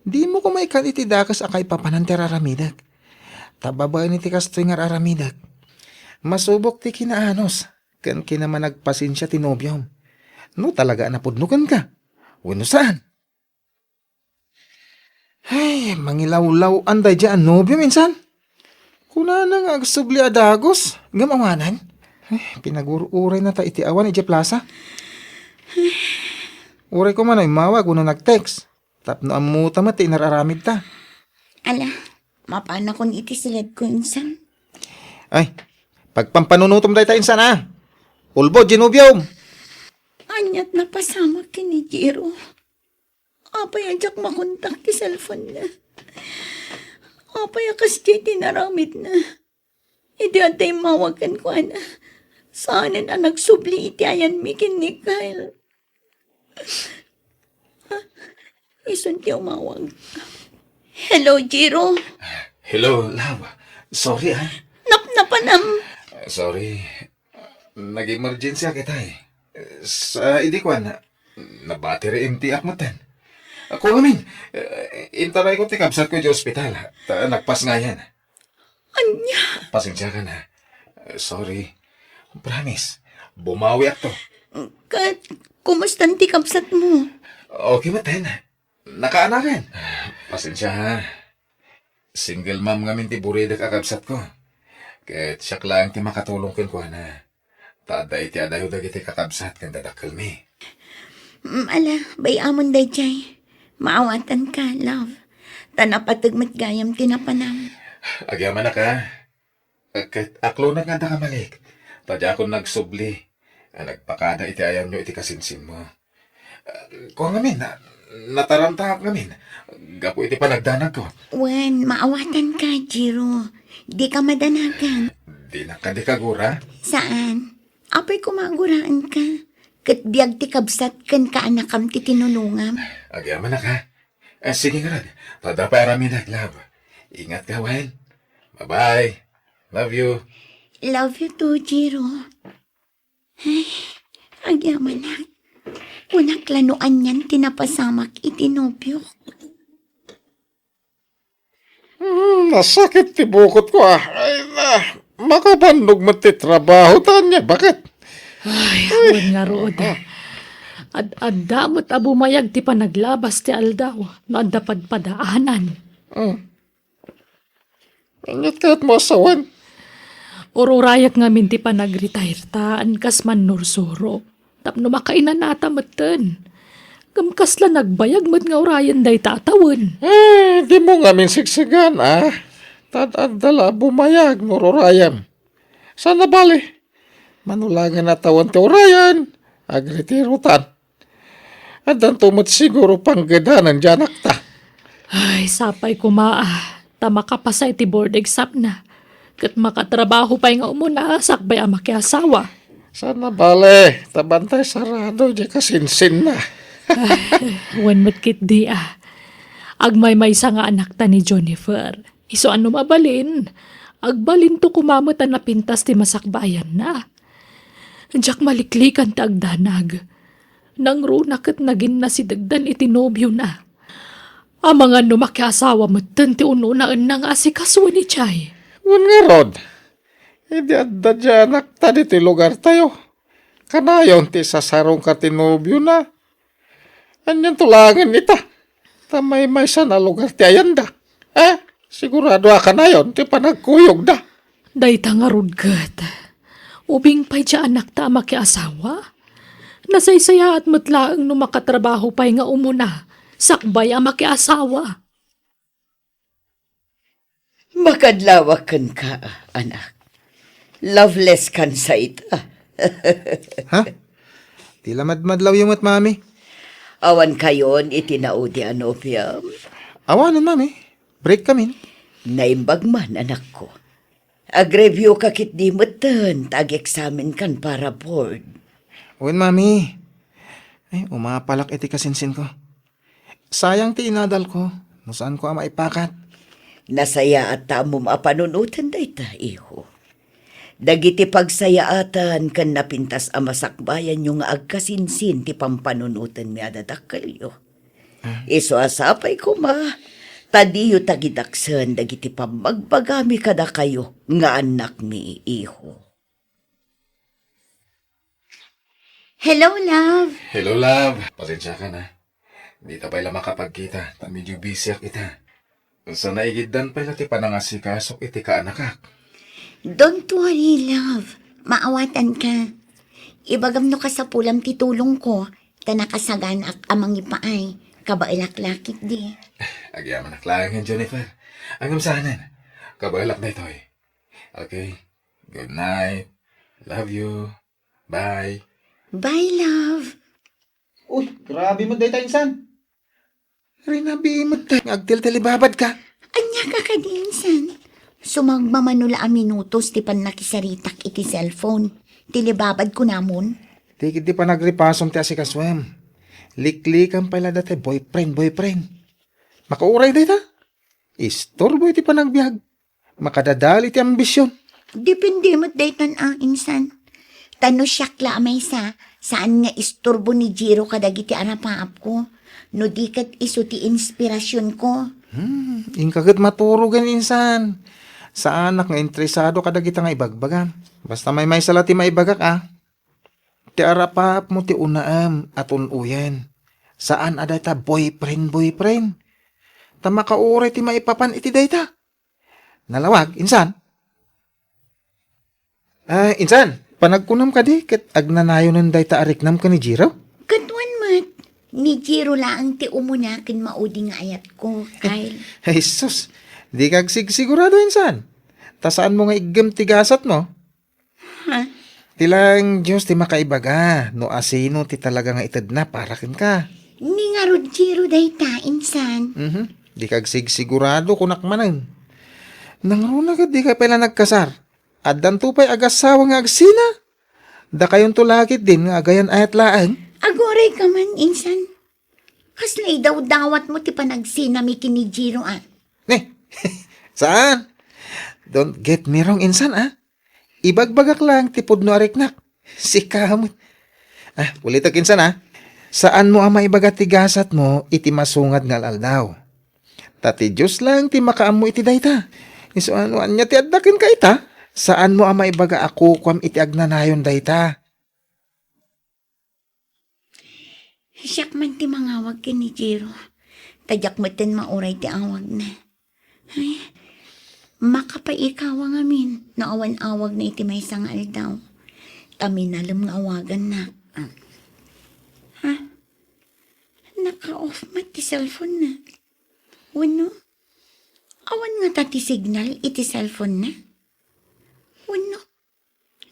Dimo koma ikkan iti dakes a kaipapanan ti ar-aramidek. Ta babaen iti kastoy nga ar-aramidek, masubok ti kinaanus ken kinamanagpasensia ti nobiom. No talaga a napudno kenka, wenno saan? Ay, mangilawlaw-an daydiay a nobiom, insan. Kunana nga agsubli a dagus, ngem awanan. Ay, pinagur-urayna ta iti awan idiay plasa. Uray koma no immawag wenno nag-text. Tapno ammota met ti inar-aramidta. Ala, mapanakon iti siledko, insan. Ay, pagpampanunutom dayta, insan, a. Ulbod, Genovio. Aniat napasamak ken ni Jiro? Apay a diak makontak ti cellphone-na? Apay a kasdiay ti inaramidna? Idi adda immawag kenkuana, saanen a nagsubli iti ayanmi ken ni Kyle. Isun ti umawag. Hello, Jiro. Hello, love. Sorry, ah. Napnapanam. Sorry. Nag-emergency a kita, eh. Sa idi kuan, nabatiri inti ak metten. Ako ngamin, eh, intarayko ti kabsatko iti ospital, ta nagpasngayan. Ania? Pasensiakan, ha. Sorry. Promise, bumawiakto. Ket, kumustan ti kabsatmo? Okay metten. Nakaanakan. Pasensia, ha. Single mom ngamin ti buridek a kabsatko. Ket siak laeng ti makatulong kenkuana. Ta adda iti adayo dagiti kakabsat ken dadakkelmi. Mm, ala, bay-amon daydiay. Maawatanka, love. Ta napateg met gayam ti napanam. Agyamanak, a. Ket aklonek nga adda ka malik. Ta diakon nagsubli a nagpakada iti ayanyo iti kasinsinmo. Kua ngamin, na-, natarantaak ngamin gapu iti panagdanagko. Wen, maawatanka, Jiro. Dika madanagan. Dinak kadi kagura? Saan. Apay koma a guraenka. Ket biag ti kabsat ken kaanakam ti tinulongam. Agyamanak, ha? Eh, sige ngarud. Ta adda pay aramidek, love. Ingatka wen. Bye-bye. Love you. Love you too, Jiro. Ay, agyamanak. Kunak la no anian ti napasamak iti nobiok. Hmm, nasakit ti bukotko, a. Ay, na, makabannog met ti trabaho, ta ania, baket? Ay, wen ngarud. Ad-adda met a bumayag ti panaglabas ti aldaw no adda padpadaanan. Hmm. Aniat kayatmo a sawen? Ururayak ngamin ti panagretire-ta, kas mannursuro. Tapno makainanata metten. Ngem kasla nagbayag met nga urayen dayta a tawen. Eh, dimo ngamin sigsigan, a. Ta ad-adda la a bumayag no ururayem. Saan a bale. Mano laengen a tawen ti urayen, agretirotan. Addanto met siguro panggedanen diay anakta. Ay, sapay koma, a, ta makapasa iti board exam-na. Ket makatrabaho pay nga umuna, sakbay a makiasawa. Saan a bale, ta bantay sarado diay kasinsinna. Ay, wen met ketdi, a. Agmaymaysa nga anakta ni Jennifer. Isu a no mabalin, agbalinto koma met a napintas ti masakbayanna. Diak maliklikan ti agdanag. Nangruna ket naginnasidegdan iti nobiona. Amangan no makiasawa metten ti un-unaenna nga asikasuen idiay. Wen ngarud, idi adda diay anakta ditoy lugartayo, kanayon ti isasarungka ti nobiona. Anianto laengen ita? Ta maymaysan a lugar ti ayanda. Eh, sigurado a kanayon ti panagkuyogda. Dayta ngarud ket, ubing pay diay anakta a makiasawa? Nasaysayaat met laeng no makatrabaho pay nga umuna, sakbay a makiasawa. Makadlawak kenka, anak. Loveless kan sa ita. Ha? Ti la madmadlawyo met, Mami? Awan kayon iti naudi a nobiam? Awanen, Mami. Break kamin. Naimbag man, anakko. Ag-review ka ketdi metten ta ag-examen kan para board. Wen, Mami. Ay, umapalak iti kasinsinko. Sayang ti inadalko no saanko a maipakat. Nasayaat ta ammom a panunoten dayta, iho. Dagiti pagsayaatan ken napintas a masakbayanyo nga agkasinsin ti pampanunotenmi a dadakkelyo. Ah. Isu a sapay koma ta diyo tagidaksen dagiti pammagbagami kadakayo nga annakmi, iho. Hello, love. Hello, love. Pasensiakan, ha. Dita pay la makapagkita, ta medyo busyak ita. Sa naigiddan pay la ti panangasikasok iti kaanakak. Don't worry, love. Maawatanka. Ibagam no kasapulam ti tulongko, ta nakasaganaak a mangipaay. Kabaelak la ketdi. Agyamanak laengen, Jennifer. Ngem saanen. Kabaelak daytoy. Okay. Good night. Love you. Bye. Bye, love. Uy, grabe met dayta, insan. Rinabii met nga agtiltilibabad ka. Ania ka kadi, insan? Sumagmamano la a minutos ti pannakisaritak iti cellphone. Tilibabad kunamon? Ti ketdi panagripasom ti asikasuem. Liklikan pay la dayta boyfriend, boyfriend. Makauray dayta. Isturbo iti panagbiag. Makadadal iti ambision. Depende met daytan a, insan. Ta no siak la a maysa, saan nga isturbo ni Jiro kadagiti arapaapko. No di ket isu ti inspirasionko. Hmm, inka ket maturogen, insan. Saanak nga interesado kadagita nga ibagbagam. Basta maymaysa la ti maibagak, a. Ti arapaapmo ti unaem a tun-oyen. Saan a dayta boyfriend, boyfriend. Ta makauray ti maipapan iti dayta. Nalawag, insan? Ah, insan, panagkunam kadi ket agnanayonen dayta a riknam ken ni Jiro? Kaduan met, ni Jiro laeng ti umuna ken maudi nga ayatko, Kyle. Ay, sus, di ka agsigsigurado, insan. Ta saanmo nga iggem ti gasatmo? Ha? Ti laeng Dios ti makaibaga no asino ti talaga nga itedna para kenka. Ni ngarud Jiro dayta, insan. Mhm. Di ka agsigsigurado, kunak manen. Nangruna ket di ka pay la nagkasar. Addanto pay agasawa nga agsina. Dakayonto la ketdin nga agayan-ayat laeng. Aguray ka man, insan. Kasla idawdawatmo ti panagsinami ken ni Jiro, a. Ne? Saan? Don't get me wrong, insan, a. Ibagbagak laeng ti pudno a riknak. Sika met. Ah, ulitek, insan, a. Saanmo a maibaga ti gasatmo iti masungad nga al-aldaw. Ta ti Dios laeng ti makaammo iti dayta. Isu a no ania ti adda kenka ita, saanmo a maibaga a kukuam iti agnanayon dayta. Siak man ti mangawag ken ni Jiro. Ta diak metten mauray ti awagna. Ay, makapaikawa ngamin no awan awagna iti maysa nga aldaw. Ta minalem nga awagannak. Ah. Ha? Naka-off met ti cellphone na. Wenno, awan ngata ti signal iti cellphone na? Wenno,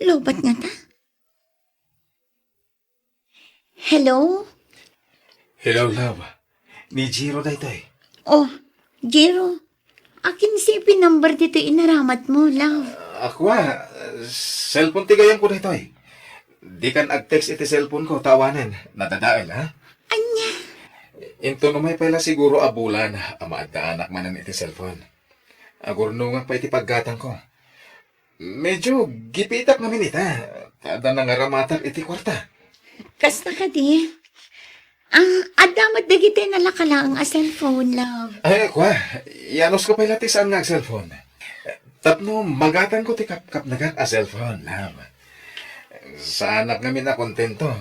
lowbat ngata? Hello? Hello, love. Ni Jiro daytoy. Oh, Jiro. Akin C P number ditoy inaramatmo, love? Ah, kua, cellphone ti gayamko daytoy. Dikan ag-text iti cellphoneko ta awanen, nadadael, ha? Ania? Inton umay pay la siguro a bulan a maaddaanak manen iti cellphone. Agurnongak pay iti paggatangko. Medyo gipitak ngamin ita, ta adda nangaramatak iti kuarta. Kasta kadi? Ah, adda met dagiti nalaka laeng a cellphone, love. Ay, kua, yanuska pay la ti saan nga ag-cellphone. Tapno magatangko ti kapkapnekan a cellphone, love. Saanak ngamin a kontento,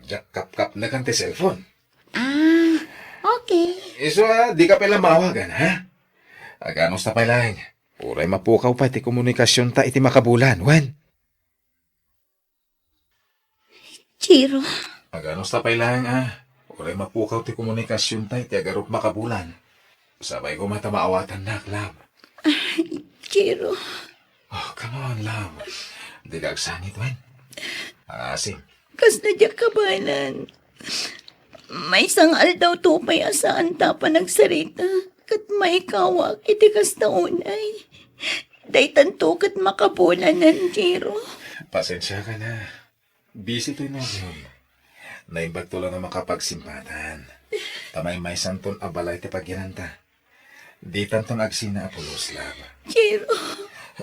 diak kapkapnekan ti cellphone. Ah, okay. Isu a, dika pay la maawagan, ha? Aganusta pay laeng? Uray mapukaw pay ti komunikasionta iti makabulan, wen? Jiro. Aganusta pay laeng, ah? Uray mapukaw ti komunikasionta iti agarup makabulan. Sapay koma ta maawatannak, love. Ah, Jiro. Oh, come on, love. Dika agsangit, wen? Asim. Kasla diak kabaelan. Maysa nga aldawto pay a saanta a panagsarita, ket maikawak iti kasta unay. Daytanto ket makabulanan, Jiro. Pasensiaka na. Busy toy nobiom. Naimbagto la nga makapagsimpatan. Ta maymaysanton a balay ti pagyananta. Ditanton agsina a pulos, love. Jiro.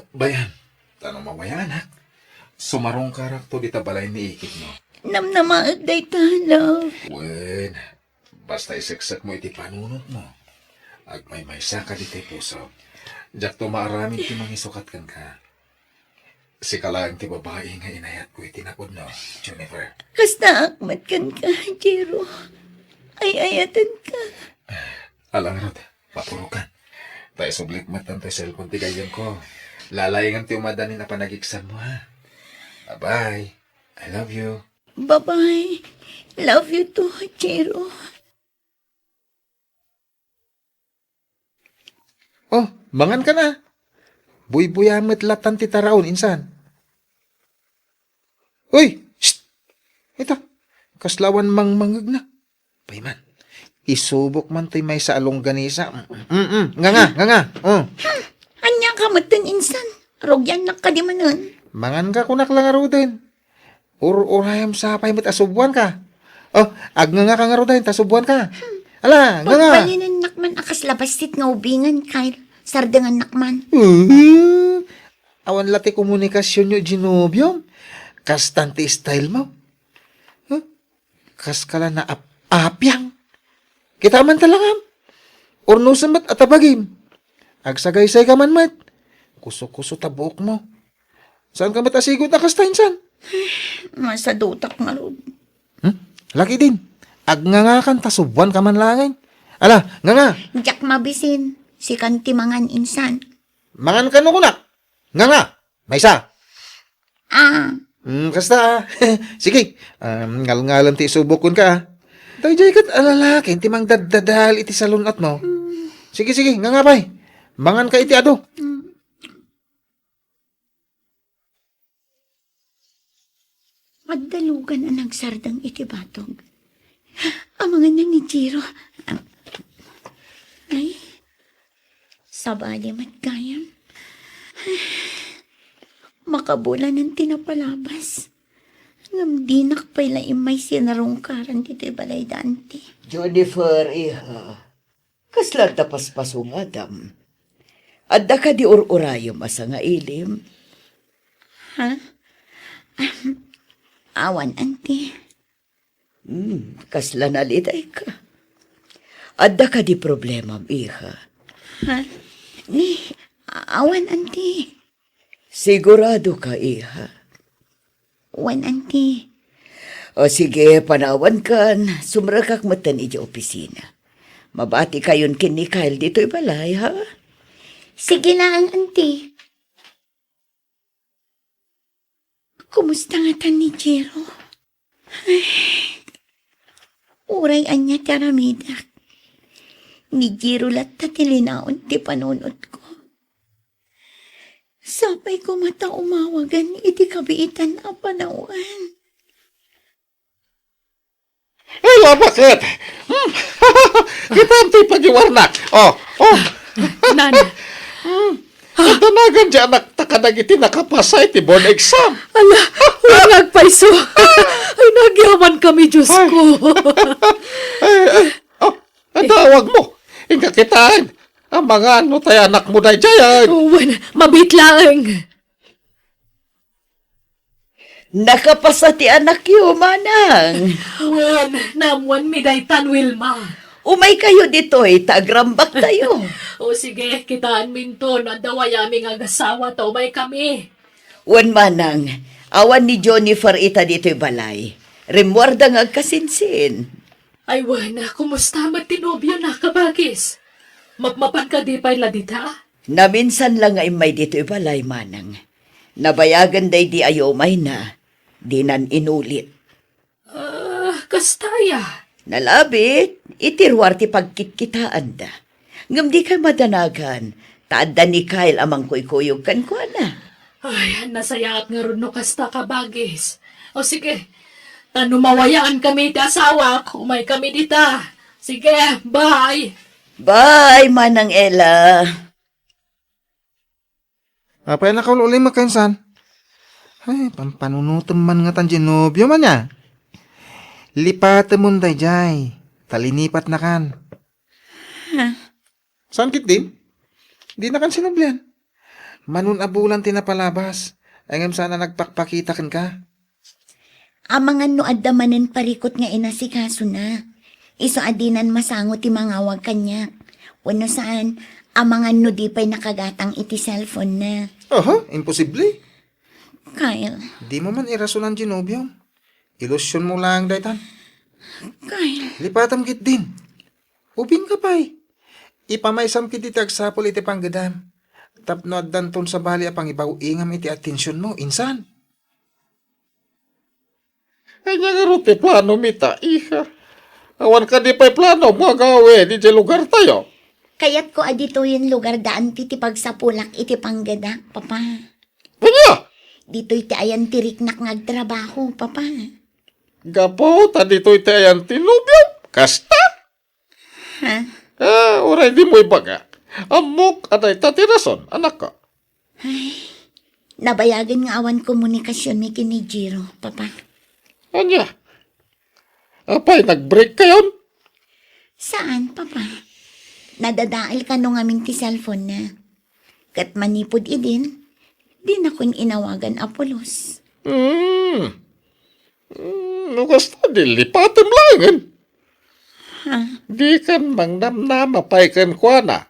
Bayan, ta no mawayaanak, sumarungkarakto dita balay ni ikitmo. Namnamaek dayta, love. Wen, basta iseksekmo iti panunotmo. Agmaymaysaka ditoy pusom. Diakto maaramid ti mangisukat kenka. Sika laeng ti babai nga inayatko iti napudno, Jennifer. Kastaak met kenka, Jiro. Ay-ayatenka. Ala ngarud, mapurokan. Ta isublik met daytoy cellphone ti gayyemko. Lalaingem ti umadanin a panagiksanmo, ha? Bye-bye. I love you. Bye-bye. Love you too, Jiro. Oh, mangan ka na. Buybuya met latan ti taraon, insan. Uy! Shh! Ita, kasla awan mangmangngegna. Pay man, isubok man toy maysa a longganisa. Mm, mm, nga nga, nga nga. Oh. Hmm, ania ka metten, insan? Rugiannak kadi manen? Mangan ka, kunak la ngaruden. Ur-urayam sapay met a subuan ka. Oh, agnga nga ka ngaruden, ta subuan ka. Ala, nga nga. Pagbalinennak man a kasla bassit nga ubingen, Kyle. Sardengannak man. Uh, awan la ti komunikasionyo iti nobiom. Kastan ti style mo. Huh? Kaskala naap-apiang. Kita man talakam. Urnusen met a tabagim. Agsagaysay ka man met. Kuso-kuso ta buokmo. Saan ka met a sigut a kasta, insan? Masadutak ngarud. Hmm? Laki din. Agngangakan ta subuan ka man laengen. Ala, nganga! Diak mabisin. Sikan ti mangan, insan. Mangan kano kunak? Nganga! Maysa! Ah. Hmm, kasta, ah. Sige, um, ngalngalem ti isubok kenka, ah. Daydiay ket a lalaki ti mangdaddadal iti salun-atmo. Hmm. Sige, sige, nganga pay. Mangan ka iti adu. Hmm. Adda lugan a nagsardeng iti batog. Amangan na ni Jiro. Ay, sabali met gayam. Makabulanen ti napalabas. Ngem dinak pay la immay sinarungkaran ditoy balay da anti. Jennifer, iha. Kasla adda paspasungadam? Adda kadi ur-urayem a sangailim? Ha? Awan, anti. Hmm, kasla nalidayka. Adda kadi problemam, iha? Ha? Ni, awan, anti. Sigurado ka, iha? Wen, anti. O sige, panawankan. Sumrekak metten iti opisina. Mabati kayon ken ni Kyle ditoy balay, ha? Sige laeng, anti. Kumusta ngatan ni Jiro? Ay, uray ania ti aramidek, ni Jiro latta ti linaon ti panunotko. Sapay koma ta umawagen iti kabiitan a panawen. Ala, baket? Hmm. Kitam ti pagiwarnak. Oh, oh. Nan. Hmm. Adda nagan ti anak ta kadagiti nakapasa iti board exam. Ala, wen nga agpayso. Ay, nagyaman kami, Diyos ko. Ay, ay, oh, adda awagmo. Inka kitaen. Amangan no tay anakmo daydiay. Oh, wen, mabiit laeng. Nakapasa ti anakyo, manang. Wen, naammoanmi daytan, Wilma. Umaykayo ditoy, ta agrambaktayo. O sige, kitaenminto no adda wayami nga agasawa ta umaykami. Wen, manang, awan ni Jennifer ita ditoy balay. Rimmuarda nga agkasinsin. Ay wen, kumusta met ti nobiona, kabagis? Mapmapan kadi pay la dita? Naminsan la nga immay ditoy balay, manang. Nabayagen daydi a umayna, dinan inulit. Ah, kasta aya? Nalabit, iti ruar ti pagkitkitaanda. Ngem dikay madanagan, ta adda ni Kyle a mangkuykuyog kenkuana. Ay, nasayaat ngarud no kasta, kabagis. O sige, ta no mawayaankami ti asawak, umaykami dita. Sige, bye. Bye, Manang Ella. Apay, nakaul-ulim a kainsan? Ay, pampanunotem man ngatan ti nobiom ania. Lipatemon daydiay, ta linipatnakan. Ha? Saan ketdin? Dinakan sinublian. Mano a bulan ti napalabas, ngem saan a nagpakpakita kenka. Amangan no adda manen parikut nga inasikasona. Isu a dinan masango ti mangawag kaniak. Wenno saan, amangan no di pay nakagatang iti cellphone-na. Aha, imposible. Kyle. Dimo man irasonan ti nobiom. Ilusionmo laeng daytan. Kyle. Lipatem ketdin. Ubingka pay. Ipamaysam ketdi ti agsapul iti panggedam. Tapno addanton sabali a pangibaw-ingam iti atensionmo, insan. Ania ngarud ti planomi ita, iha? Awan kadi pay planom nga agawid idiay lugartayo? Kayatko a ditoyen lugarda anti ti pagsapulak iti panggedak, Papa. Ania? Ditoy ti ayan ti riknak nga agtrabaho, Papa. Gapu ta ditoy ti ayan ti nobiom? Kasta? Ha? Ah, uray dimo ibaga. Ammok a dayta ti rason, anakko. Ay, nabayagen nga awan komunikasionmi ken ni Jiro, Papa. Ania? Apay, nag-break kayon? Saan, Papa. Nadadael kano ngamin ti cellphone-na. Ket manipud idin, dinakon inawagan a pulos. Hmm. Hmm, no kasta, di lipatem laengen. Ha? Dikan mangnamnama pay kenkuana.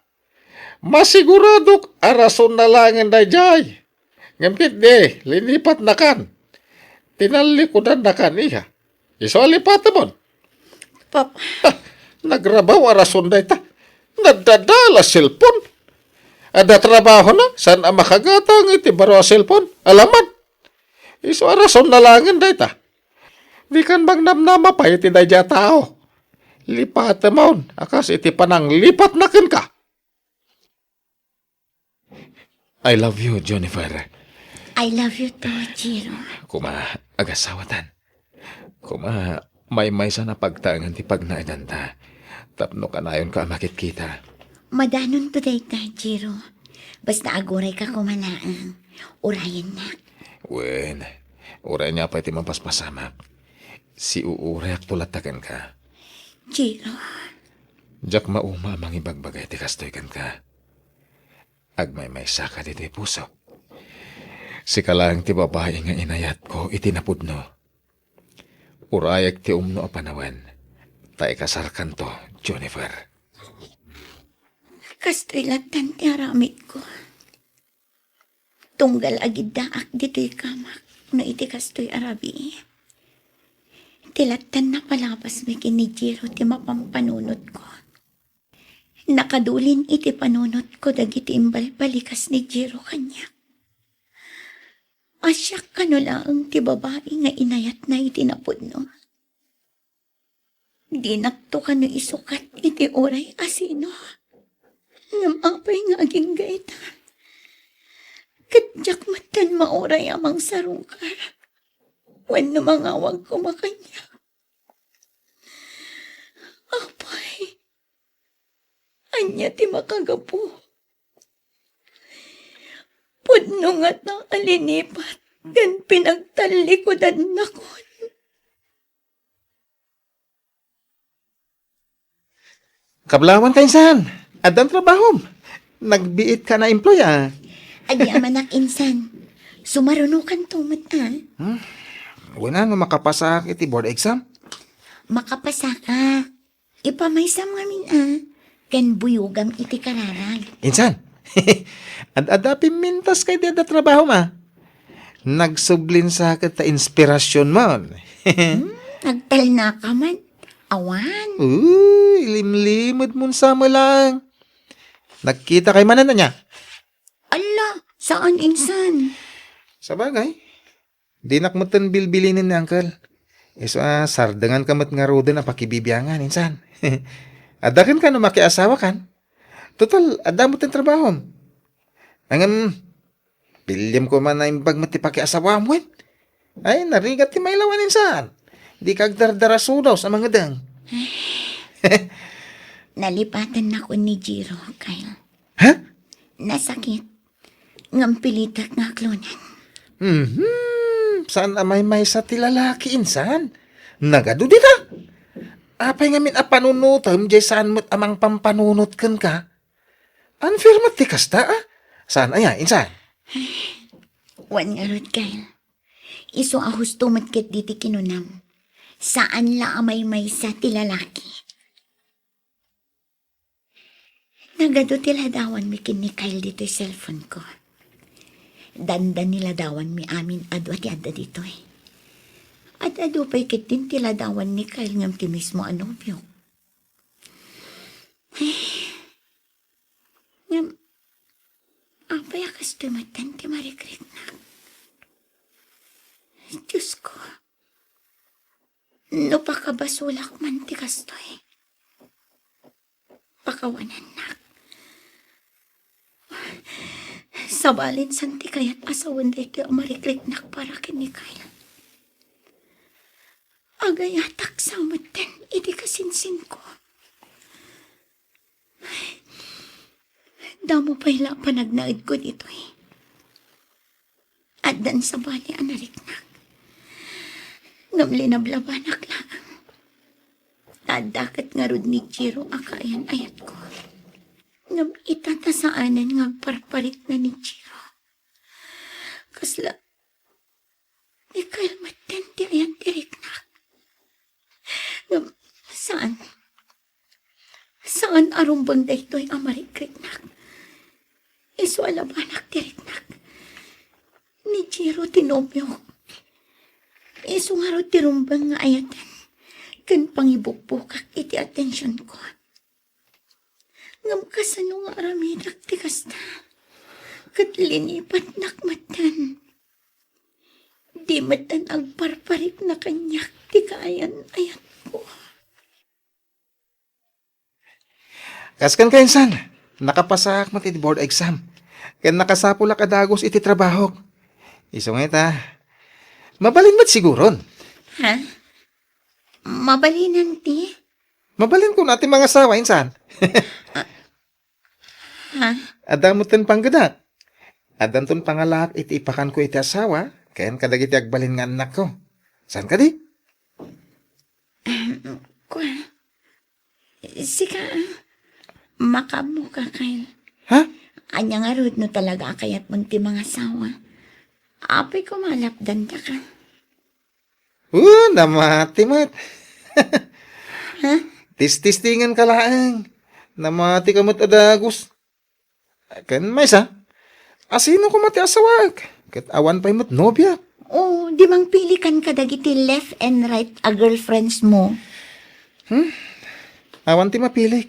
Masiguradok a rasonna laengen daydiay. Ngem ketdi, linipatnakan. Tinallikudannakan, iha. Isu a lipatemon. Papa. Ha, nagrabaw a rason dayta. Nadadael a cellphone. Adda trabahona, saan a makagatang iti baro a cellphone. Alaman. Isu a rasonna laengen dayta. Dikan mangnamnama pay iti daydiay a tao. Lipatemon, a kas iti pananglipatna kenka. I love you, Jennifer. I love you too, Jiro. Koma, agasawatan. Koma, maymaysan a pagtaengen ti pagnaedanta. Tapno kanayonka a makitkita. Madanonto dayta, Jiro. Basta agurayka koma laeng. Urayennak. Wen, uray ania pay ti mapaspasamak. Siuurayakto latta kenka. Jiro. Diak mauma a mangibagbaga iti kastoy kenka. Agmaymaysaka ditoy pusok. Sika laeng ti babai nga inayatko iti napudno. Urayek ti umno a panawen, ta ikasarkanto, Jennifer. Kastoy lattan ti aramidko. Tunggal agiddaak ditoy kamak no iti kastoy a rabii. Ti lattan napalabasmi ken ni Jiro ti mapampanunotko. Nakadulin iti panunotko dagiti imbalbalikas ni Jiro kaniak. A siak kano laeng ti babai nga inayatna iti napudno. Dinakto kano isukat iti uray a sino. Ngem apay nga agingga ita? Ket diak metten mauray a mangsarungkar wenno mangawag koma kaniak. Apay, ania ti makagapu? Pudno ngata a linipat ken pinagtallikudannakon. Kablawan ka, insan. Addan trabahom. Nagbiit ka na employ, ah. Adi a manak, insan. Sumarunokanto met, ah. Hmm? Wen a, no makapasaak iti board exam? Makapasaka. Ipamaysam ngamin a, ken buyogam iti kararag. Insan, ad-adda pimmintas kay di adda trabahom a. Nagsublinsaka ta inspirasionmon. Hmm, nagtalnaka man. Awan. Uy, limlimedmon sa met laeng. Nagkitakay manen ania? Alla, saan insan. Sabagay, dinak metten bilbilinen ni Uncle. Isu a, sardenganka met ngaruden a pakibibiangan, insan. Adda kenka no makiasawakan. Total, adda metten trabahom. Ngem, piliem koma naimbag met ti pakiasawaam, wen? Ay, narigat ti mailawan, insan. Dika agdardara sudaw sa mangedeng. Nalipatennakon ni Jiro, Kyle. Ha? Nasakit. Ngem pilitek nga aklonen. Mhm. Saan a maymaysa ti lalaki, insan? Nagadu dita. Apay ngamin a panunotem, jay saan met a mangpampanunot kenka? Unfair met ti kasta, a? Saan aya, insan? Wen ngarud, Kyle. Isu a husto met ketdi ti kinunam. Saan la a maymaysa ti lalaki. Nagadu ti ladawanmi ken ni Kyle ditoy cellphone ko. Dandani ladawanmi amin adu a ti adda ditoy. Ad-adu pay ketdin ti ladawan ni Kyle ngem ti mismo a nobio. Ngem, apay a kastoy metten ti marikriknak? Diosko, no pakabasolak man ti kastoy, pakawanennak. Sabali, insan, ti kayat a sawen daytoy a marikriknak para ken ni Kyle. Agayatak sa metten iti kasinsinko. Damo pay la a panagnaedko ditoy. Addan sabali a nariknak. Ngem linablabanak laeng. Ta adda ket ngarud ni Jiro a kaayan-ayatko. Ngem ita ta saanen nga agparparikna ni Jiro. Kasla, ni Kyle metten ti ayan ti riknak. Ngem saan. Saan a rumbeng daytoy a marikriknak. Isu a labanak ti riknak. Ni Jiro ti nobiok. Isu ngarud ti rumbeng nga ayaten ken pangibugbukak iti atensionko. Ngem kasano nga aramidak ti kasta? Ket linipatnak metten. Di metten agparparikna kaniak ti kaayan-ayatko. Kas kenka, insan, nakapasaak met iti board exam. Ken nakasapulak a dagus iti trabahok. Isu nga ita, mabalin met siguron. Ha? Mabalinan ti? Mabalin kuna ti mangasawa, insan. Ha? Adda metten panggedak. Addanton pangalaak iti ipakanko iti asawa, ken kadagiti agbalin nga annakko. Saan kadi? Ahem, kua, sika, a, makaammoka, Kyle. Ha? Ania ngarud no talaga a kayatmon ti mangasawa? Apay koma a lapdandaka. Uh, namati met. Ha? Tististingan ka laeng. Namati ka met a dagus. Ken maysa, asino koma ti asawaek? Ket awan pay met nobia. Oh, di mangpilikan kadagiti left and right a girlfriends mo. Hmm? Awan ti mapilik.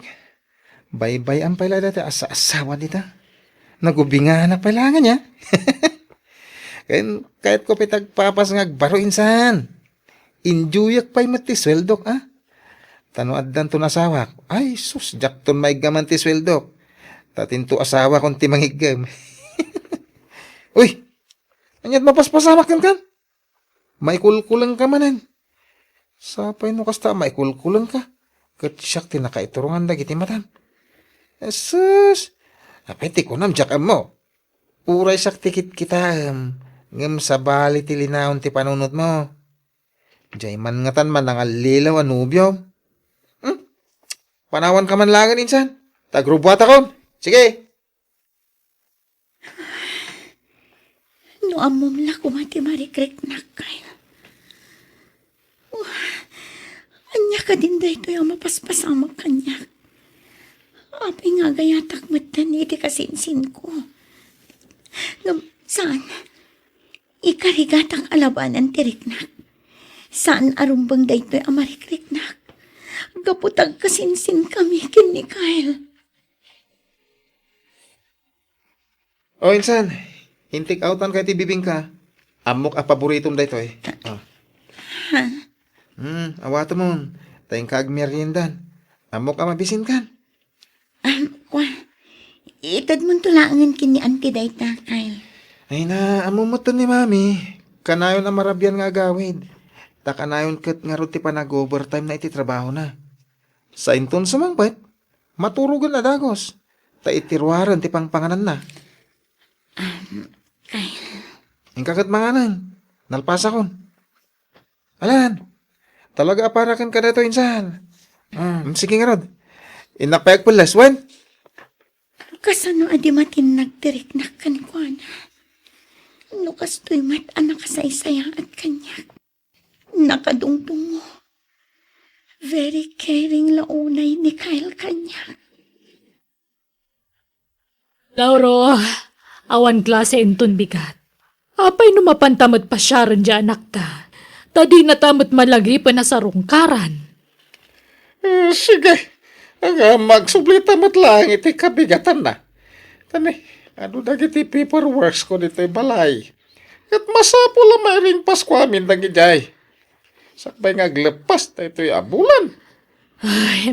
Baybay-am pay la dayta asa-asawa dita. Nagubinganak pay la ngan ya. Ken kayatko pay ti agpapas nga agbaro, insan. Enjoyak pay met ti sueldok, a? Ta no addanton asawak, ay sus, diakton maiggaman ti sueldok. Ta tinto asawakon ti mangiggem. Uy! Ania't mapaspasamak kenka? Maikulkulengka manen. Sapay no kasta a maikulkulengka, ket siak ti nakaiturongan dagiti matam. Sus! Apay ti kunam, diak ammo. Uray siak ti kitkitaem, ngem sabali ti linaon ti panunotmo. Diay man ngatan manangallilaw a nobiom. Hmm? Panawanka man laengen, insan. Ta agrubuatakon. Sige. No ammom la koma ti marikriknak, Kyle. Kadin daytoy a mapaspasamak kaniak. Apay nga agayatak metten iti kasinsinko? Ngem saan, ikarigatak a labanen ti riknak. Saan a rumbeng daytoy a marikriknak. Gapu ta agkasinsinkami ken ni Kyle. O, insan, intik awtan kay ti bibingka. Ammok a paboritom daytoy. O. Ha? Hmm, awatemon. Ta inka agmeriendan. Ammok a mabisinkan. Ah, kwa, itedmonto laengen ken ni Auntie dayta, Kyle. Ay na, ammom metten ni Mami. Kanayon a marabian nga agawid. Ta kanayon ket ngarud ti panag-overtime na iti trabahona. Sainton sumangpet, maturogen a dagus. Ta iti ruaren ti pangpangananna. Um, Kyle. Inka ket manganen. Nalpasakon. Alan, talaga a para kenka daytoy, insan. Ah, sige ngarud. Innak pay agpelles, wen? Kasano a di matinnag ti riknak kenkuana? No kastoy met a nakasaysayaat kaniak. Nakadungdungo. Very caring la unay ni Kyle kaniak. Lauro, awan klase inton bigat. Apay no mapanta met pasiaren diay anakta, ta dinata met malagipen a sarungkaran. Eh, sige, agsublita met laeng iti kabigatanna. Tani, adu dagiti paperworksko ditoy balay. Ket masapul a mairingpasko amin dagidiay. Sakbay nga aglepas daytoy a bulan. Ay,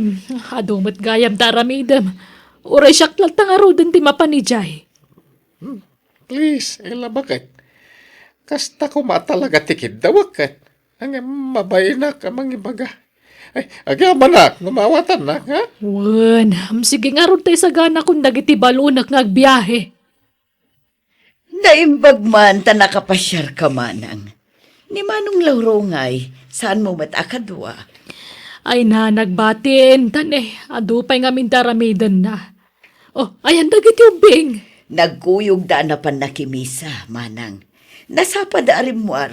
adu met gayam ta aramidem. Uray siak latta ngaruden ti mapan idiay. Hmm, please, Ella, baket. Kasta koma talaga ti kiddawek, ket. Ngem mabainak a mangibaga. Ay, agyamanak, no maawatannak, ha? Wen, sige ngarud ta isaganakon dagiti balonek nga agbiahe. Naimbag man ta nakapasiarka, manang. Ni Manong Lauro ngay, saanmo met a kadua? Ay na, nagbatin, tan, eh, adu pay ngamin ti aramidenna. Oh, ayan dagiti ubbing. Nagkuyogda a napan nakimisa, manang. Nasapada a rimmuar.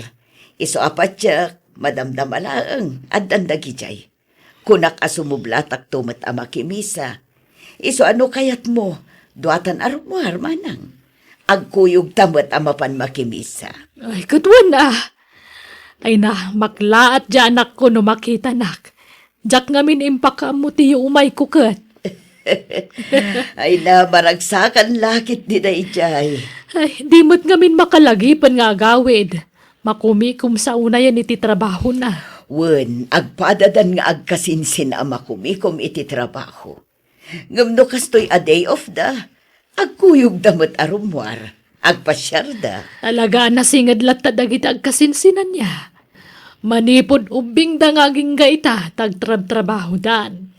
Isu a patiek, madamdama laeng, addan dagidiay. Kunak a sumublatakto met a makimisa. Isu a no kayatmo, duatan a rummuar, manang. Agkuyogta met a mapan makimisa. Ay, ket wen a. Ay na, maklaat diay anakko no makitanak. Diak ngamin impakaammo ti yuumayko ket. Ay na, maragsakan la ketdi daydiay. Ay, di met ngamin makalagipen nga agawid. Makumikom sa unayen iti trabahona. Wen, agpadadan nga agkasinsin a makumikom iti trabaho. Ngem no kastoy a day off da, agkuyogda met a rummuar, agpasiarda. Talaga a nasinged latta dagiti agkasinsinanna. Manipud ubbingda nga agingga ita, ta agtrabtrabahodan.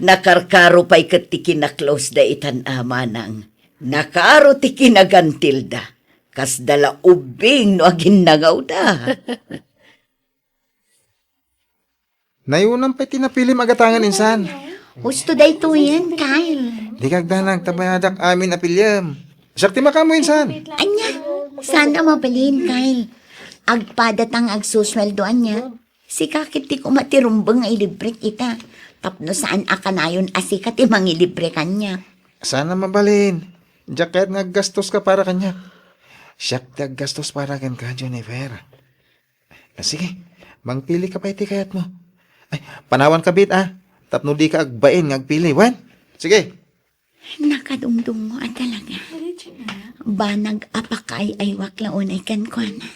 Nakarkaro pay ket ti kinaklosda itan a, manang. Nakaro ti kinagantilda. Kasda la ubbing no aginnangawda. Nayonam pay ti napilim a gatangen, insan. Husto daytoyen, Kyle. Dika agdanag, ta bayadak amin a piliem. Siak ti makaammo, insan. Ania, saan a mabalin, Kyle. Agpadata nga agsusueldo ania. Sika ket ti koma ti rumbeng nga ilibrek ita. Tapno saan a kanayon a sika ti mangilibre kaniak. Saan a mabalin. Diak kayat nga aggastoska para kaniak. Siak ti aggastos para kenka, Jennifer. Ah, sige, mangpilika pay ti kayatmo. Ay, panawanka bit, ah. Tapno dika agbain nga agpili, wen? Sige. Nakadungdungo a talaga. Banag a pakaay-aywak la unay kenkuana.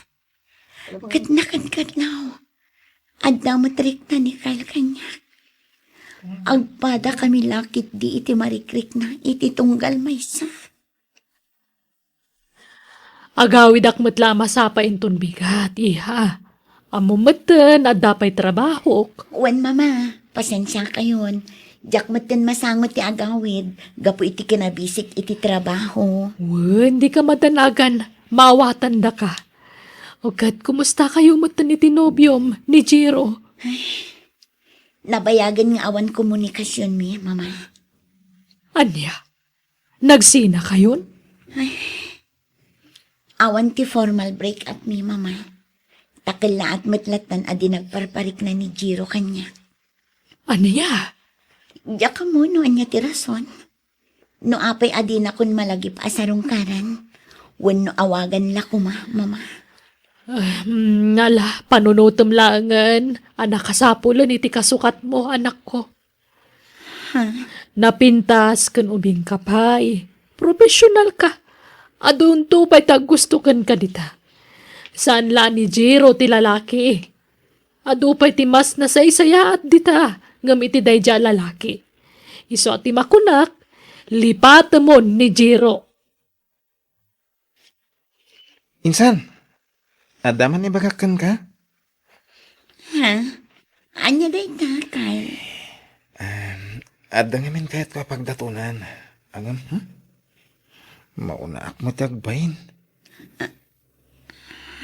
Ket nakadkadlaw, adda met rikna ni Kyle kaniak. Agpadakami la ketdi iti marikrikna iti tunggal maysa. Agawidak met la a masapa inton bigat, iha. Ammom metten, adda pay trabahok. Wen, Mama, pasensiakayon. Diak metten masango ti agawid gapu iti kinabisik iti trabaho. Wen, dika madanagan, maawatandaka. O ket, kumustakayo metten iti nobiom, ni Jiro? Ay, nabayagen nga awan komunikasionmi, Mama. Ania? Nagsinakayon? Ay, awan ti formal break-up mi, Mama. Ta kellaat met lattan a di nagparparikna ni Jiro kaniak. Ania? Diak ammo no ania ti rason. No apay a dinakon malagip a sarungkaran, wenno awagan la koma, Mama. Ah, mm, ala, panunotem laengen a nakasapulen iti kasukatmo, anakko. Ha? Napintas ken ubingka pay. Professional ka. Adunto pay ti aggusto kenka dita. Saan la ni Jiro ti lalaki. Adu pay ti mas nasaysayaat dita ngem iti daydiay a lalaki. Isu a ti makunak, lipatemon ni Jiro. Insan, adda man ibagak kenka? Ha? Ania dayta, Kyle? Em, adda ngamin kayatko a pagdatonan. Ngem, hmm? Maunaak met ti agbain.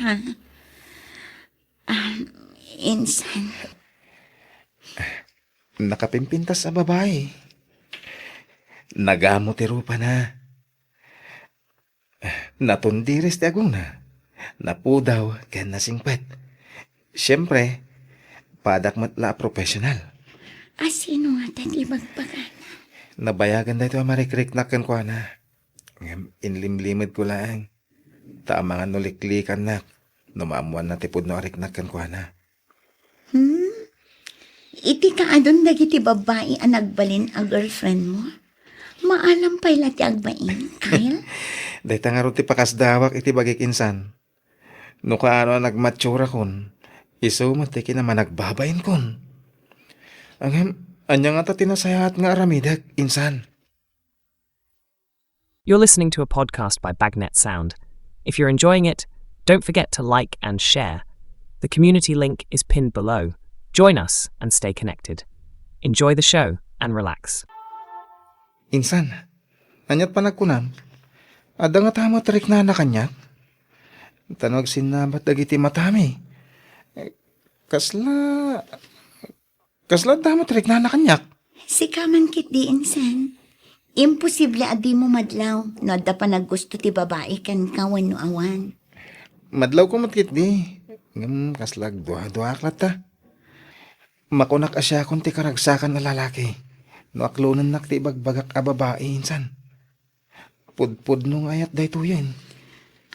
Ha? Ah, insan. Nakapimpintas a babai. Nagamo ti rupana. Natundiris ti agongna. Napudaw ken nasingpet. Siempre, padak met la a professional. A sino ngata ti ibagbagana? Nabayagan daytoy a marikriknak kenkuana. Ngem inlimlimedko laeng. Ta amangan no liklikannak, no maammoanna ti pudno a riknak kenkuana. Hmm? Iti kaadon dagiti babbai a nagbalin a girlfriend mo? Maalam pay la ti agbain, Kyle? Dayta ngarud ti pakasdawak iti bagik insan. No kaano a nagmatsurakon, isu met ti kinamanagbabain kon. Ngem, ania ngata ti nasayaat nga aramidek, insan? You're listening to a podcast by Bagnet Sound. If you're enjoying it, don't forget to like and share. The community link is pinned below. Join us and stay connected. Enjoy the show and relax. Insan, ania't panagkunam? Adda ngata met riknana kaniak? Ta no agsinnabat dagiti matami. Eh, kasla, kasla adda met riknana kaniak? Sika man ketdi, insan. Imposible a dimo madlaw no adda panaggusto ti babai kenka wenno awan. Madlawko met ketdi. Ngem kasla agduaduaak latta. Makunak a siakon ti karagsakan a lalaki no aklonennak ti ibagbagak a babai, insan. Pudpudno nga ayat daytoyen.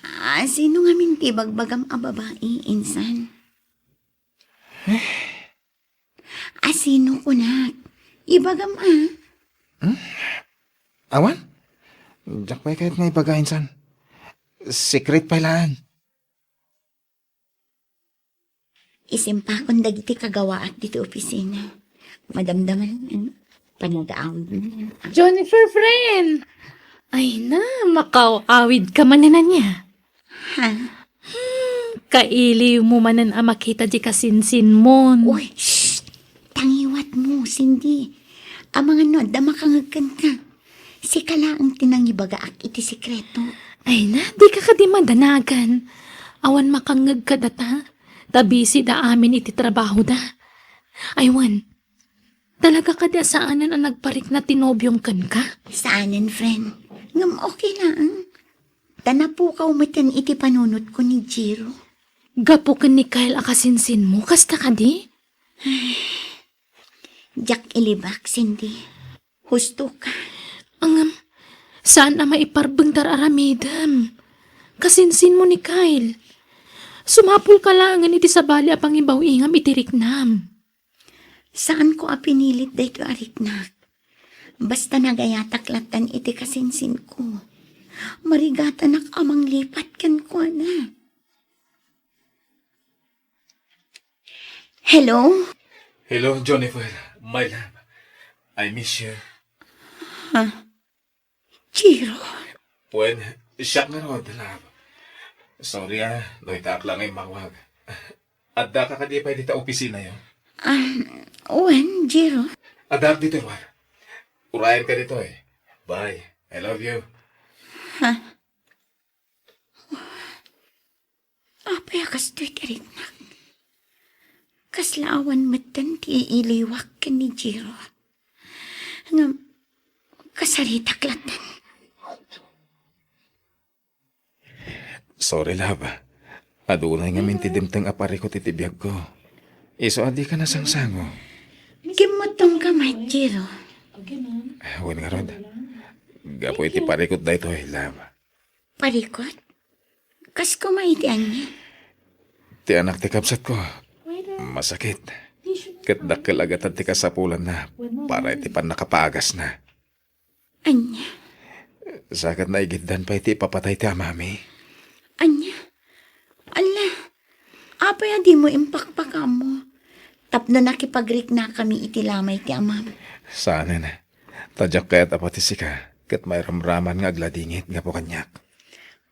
Ah, sino ngamin ti ibagbagam a babai, insan? Eh? A sino kunak? Ibagam, a. Hmm? Awan? Diak pay kayat nga ibaga, insan. Secret pay laeng. Isimpakon dagiti kagawaak ditoy opisina. Madamdama lang, ano? Panag-aawid na. Jennifer, friend! Ay na, makaw-awid ka manen ania? Ha? Hmm, kailiw mo manen a makita di kasinsinmon. Uy, shh! Tangiwat mo, Cindy. Amangan no adda makangeg kenka. Sika laeng ti nangibagaak iti sekreto. Ay na, dika kadi madanagan. Awan makangeg kadata. Ta busy da amin iti trabahoda. Ay wen, talaga kadi a saanen a nagparikna ti nobiom kenka? Saanen, friend. Ngem okay laeng. Ta napukaw meten iti panunotko ni Jiro. Gapu ken ni Kyle a kasinsinmo, kasta kadi? Diak ilibak, Cindy. Husto ka. Ngem, saan a maiparbeng ti ar-aramidem. Kasinsinmo ni Kyle. Sumapulka laengen iti sabali a pangibaw-ingam iti riknam. Saanko a pinilit daytoy a riknak. Basta nagayatak lattan iti kasinsinko. Marigatanak a manglipat kenkuana. Hello? Hello, Jennifer, my love. I miss you. Ha? Jiro? Wen, siak ngarud, love. Sorry, ah, no itaak la nga immawag. Addaka kadi pay dita opisinayo? Ah, wen, Jiro. Addaak ditoy, Wan. Urayenka ditoy. Bye. I love you. Ha? Apay a kastoy ti riknak? Kasla awan metten ti iiliwak ken ni Jiro. Ngem, kasaritak latten. Sorry, love. Adunay ngamin ti dimteng a parikut iti biagko. Isu a dika nasangsango. Kimmuttongka met, Jiro. Wen ngarud, gapu iti parikut daytoy, love. Parikut? Kas koma iti ania? Ti anak ti kabsatko, masakit. Ket dakkel a gatad ti kasapulanna para iti pannakapaagasna. Ania? Sa ket naigiddan pay ti ipapatay ti amami. Ania? Alla, apay a dimo impakpakaammo? Tapno nakipagriknakami iti lamay ti amam. Saanen. Ta diak kayat a pati sika, ket mairamraman nga agladingit gapu kaniak.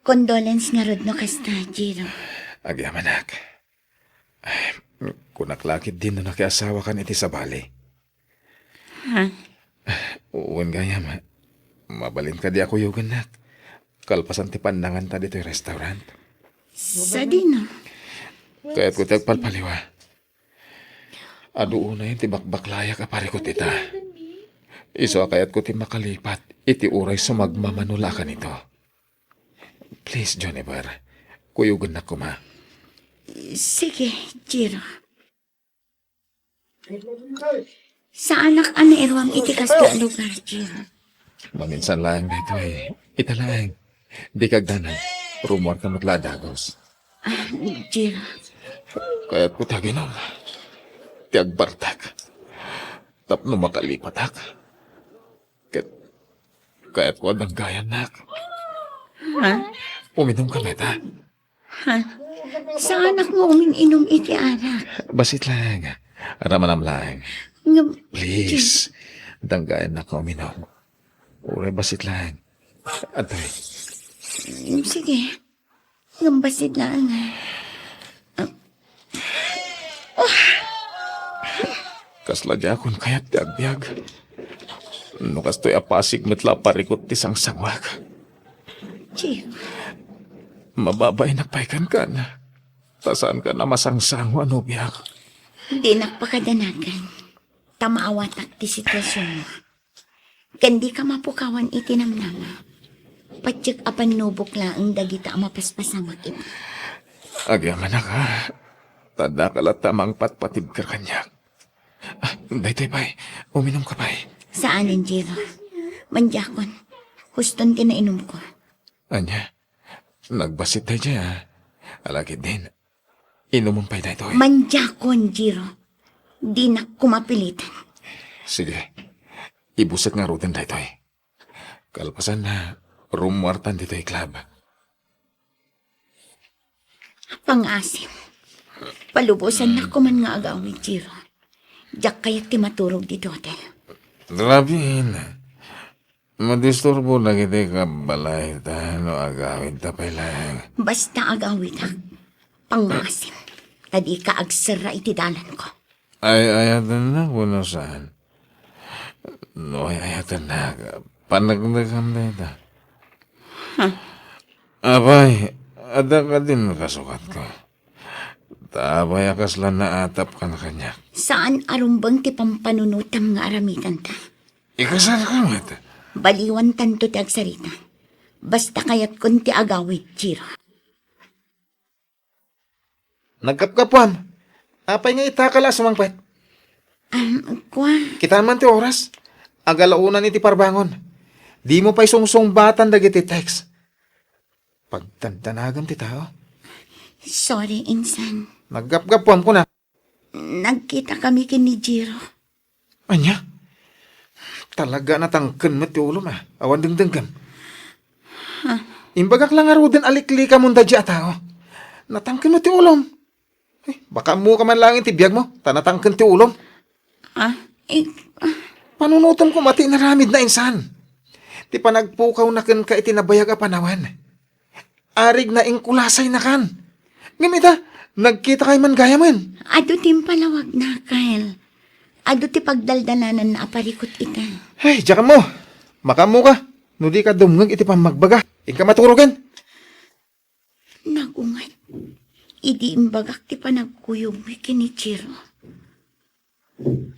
Condolence ngarud no kasta, Jiro. Agyamanak. Ay, kunak la ketdin no nakiasawakan iti sabali. Ha? Wen gayam, mabalin kadi a kuyogennak kalpasan ti pannanganta ditoy restaurant? Sadino? Kayatko ti agpalpaliwa. Adu unay ti bakbaklayak a parikut ita. Isu a kayatko ti makalipat iti uray sumagmamano la a kanito. Please, Juniper, kuyogennak koma. Sige, Jiro. Saanak a nairuam iti kastoy a lugar, Jiro. Maminsan laeng daytoy. Ita laeng. Dika agdanag. Rummuarta met la a dagus. Ah, Jiro. Kayatko ti aginom. Ti agbartek. Tapno makalipatak. Ket kayatko a danggayannak. Ha? Uminumka met, ha? Ha? Saanak nga umin-inum iti arak. Bassit laeng. Ramanam laeng. Ngem, please, danggayannak nga uminum. Uray bassit laeng. Adtoy. Sige. Ngem bassit laeng. Kasla diakon kayat ti agbiag. No kastoy a pasig met la a parikut ti sangsangoak. Chief. Mababainak pay kenka. Ta saanka a masangsango a nobiak. Dinak pakadanagan. Ta maawatak ti situasionmo. Ken dika mapukawan iti namnama. Patiek a pannubok laeng dagita a mapaspasamak ita. Agyamanak, a. Ta daka latta a mangpatpatibker kaniak. Ah, daytoy pay. Uminumka pay. Saanen, Jiro. Mandiakon. Huston ti nainumko. Ania? Nagbassit daydiay, a. Ala ketdin. Inumem pay daytoy. Mandiakon, Jiro. Dinak koma pilitan. Sige. Ibusek ngaruden daytoy. Kalpasanna, rummuartan ditoy club. Pangaasim. Palubosannak koman nga agawid, Jiro. Diak kayat ti maturog ditoy hotel. Rabin. Madisturbo dagiti kabbalayta no agawidta pay laeng. Basta agawidak, pangngaasim, ta dika agserra iti dalanko. Ay-ayatennak wenno saan? No ay-ayatennak, paneknekem dayta. Huh? Apay, adda kadin kasukatko? Ta apay a kasla naatapkan kaniak? Saan a rumbeng ti pampanunotem nga aramidenta. Ikasarka met. Baliwantanto ti agsarita. Basta kayatkon ti agawid, Jiro. Naggapgapuam. Apay nga itakal a sumangpet? Am, kua. Kitam man ti oras. Agalaonan iti parbangon. Dimo pay sungsungbatan dagiti text. Pagdandanagem ti tao. Sorry, insan. Naggapgapuam, kuna. Nagkitakami ken ni Jiro. Ania? Talaga a natangken met ti ulom, a. Awan dengdengngem. Huh? Imbagak la ngaruden a liklikamon daydiay a tao. Natangken met ti ulom. Eh, baka ammoka man laeng ti biagmo, ta natangken ti ulom. Ah, eh, ah. Panunotem koma ti inaramidna, insan. Ti panagpukawna kenka iti nabayag a panawen. Arig naingkulasaynakan. Ngem ita, nagkitakay man gayamen. Adu ti impalawagna, Kyle. Adu ti pagdaldalananna a parikut ita. Ay, diak ammo. Makaammoka. No dika dumngeg iti pammagbaga. Inka maturogen. Nagunget. Idi imbagak ti panagkuyogmi ken ni Jiro.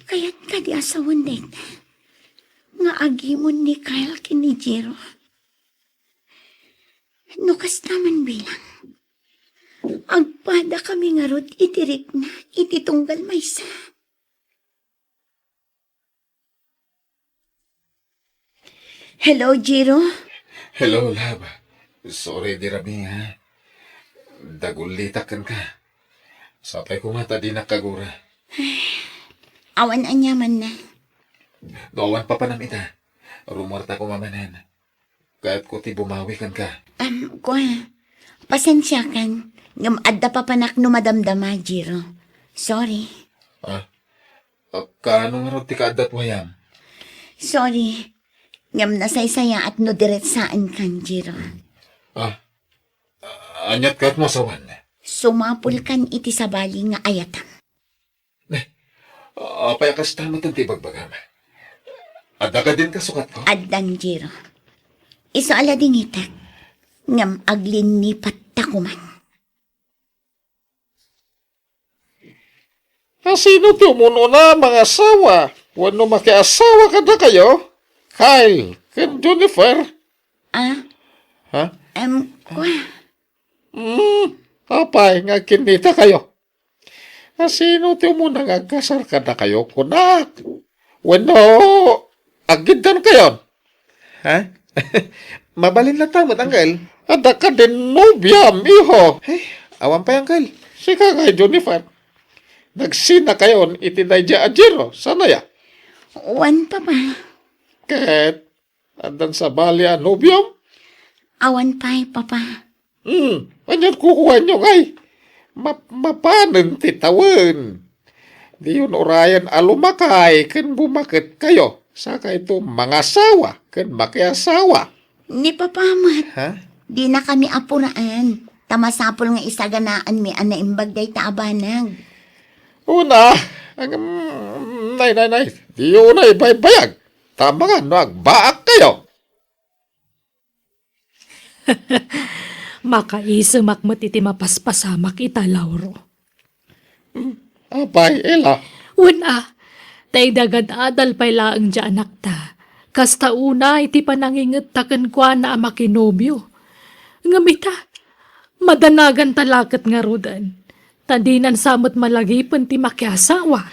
Kayat kadi a sawen dayta nga agimon ni Kyle ken ni Jiro? No kasta man bilang, Agpadakami ngarud iti rikna iti tunggal maysa. Hello, Jiro. Hello, love. Sorry, di rabii, ha. Dagullitak kenka. Sapay koma ta dinak kagura. Awan aniamanna. No awan papanam ita, rumuarta koma manen. Kayatko ti bumawi kenka. Am, kua, pasensiakan, ngem adda papanak no madamdama, Jiro. Sorry. Ah? Ah, kaano ngarud ti kaaddat wayam? Sorry, ngem nasaysayaat no diretsaenkan, Jiro. Ah? Aniat kayatmo a sawen? Sumapulkan iti sabali nga ayatam. Ne, apay a kasta met ti ibagbagam? Adda kadin kasukatko? Addan, Jiro. Isu a ladingitek, ngem aglinnipatta koman. A sino ti umun-una a mangasawa wenno makiasawa kadakayo, Kyle ken Jennifer? Ah? Ha? Em, kua. Hmm, apay nga agkinnitakayo? A sino ti umuna nga agkasar kadakayo, kunak? Wenno, aggiddankayon? Ha? Mabalin latta met, Uncle. Adda kadin nobiam, iho. Ay, awan pay, Uncle. Sika ngay, Jennifer. Nagsinakayon iti daydiay a Jiro, saan aya? Wen, Papa. Ket, addan sabali a nobiom? Awan pay, Papa. Hmm, anian kukuanyo ngay? Map-, mapanen ti tawen. Diyon urayen a lumakay ken bumaketkayo, sakayto mangasawa ken makiasawa. Ni Papa met, ha? Dinakami apuraen, ta masapul nga isaganaanmi a naimbag dayta a banag. Una, ang, nay, nay, nay, diyo unay baybayag, ta amangan no agbaakkayo. Makaisemak met iti mapaspasamak ita, Lauro. Apay, Ella? Wen a, ta idi agad-adal pay laeng ti anakta, kasta unay ti panangingetta kenkuana a makinobio. Ngem ita, madanaganta la ket ngaruden, ta dinan sa met malagipen ti makiasawa.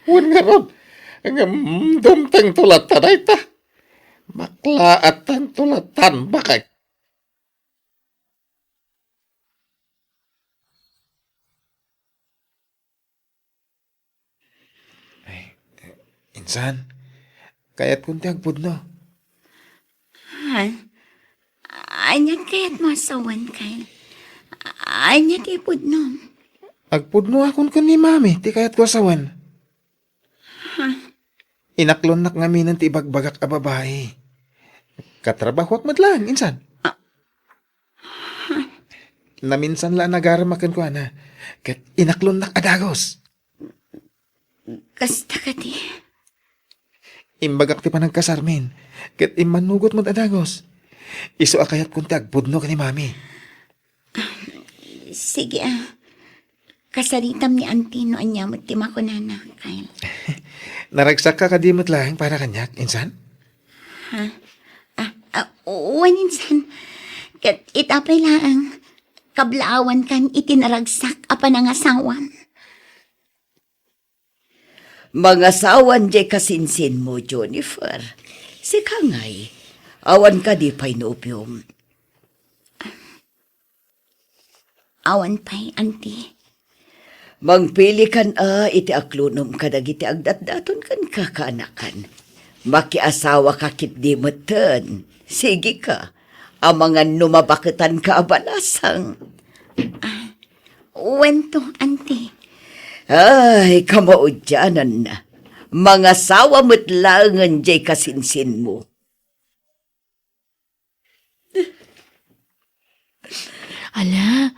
Wen ngarud, ngem dumtengto latta dayta. Maklaattanto la tan bakay. Ay, insan, kayatkon ti agpudno. Ha? Ania ti kayatmo a sawen, Kyle? Ania ti ipudnom? Agpudnoakon ken ni Mami ti kayatko a sawen. Ha? Inaklonnak ngaminen ti ibagbagak a babai. Katrabahoak met laeng, insan. Ah. Naminsan la a nagarem a kenkuana, ket inaklonnak a dagus. Kasta kadi? Imbagak ti panagkasarmin, ket immannugot met a dagus. Isu a kayatkon ti agpudno ken ni Mami. Sige, ah. Kasaritam ni Auntie no ania met ti makunana, Kyle. Naragsakka kadi met laeng para kaniak, insan? Ha? Ah, ah, wen, insan. Ket ita pay laeng, kablaawankan iti naragsak a panangasawam. Mangasawan diay kasinsinmo, Jennifer. Sika ngay, awan kadi pay nobiom? Awan pay, Auntie. Mangpilikan a iti aklonom kadagiti agdatdaton ken kakaanakan. Makiasawaka ketdi metten. Sigika, amangan no mabaketanka a balasang. Ah, wento, Auntie. Ay, kamaudiananna. Mangasawa met laengen diay kasinsinmo. Ala,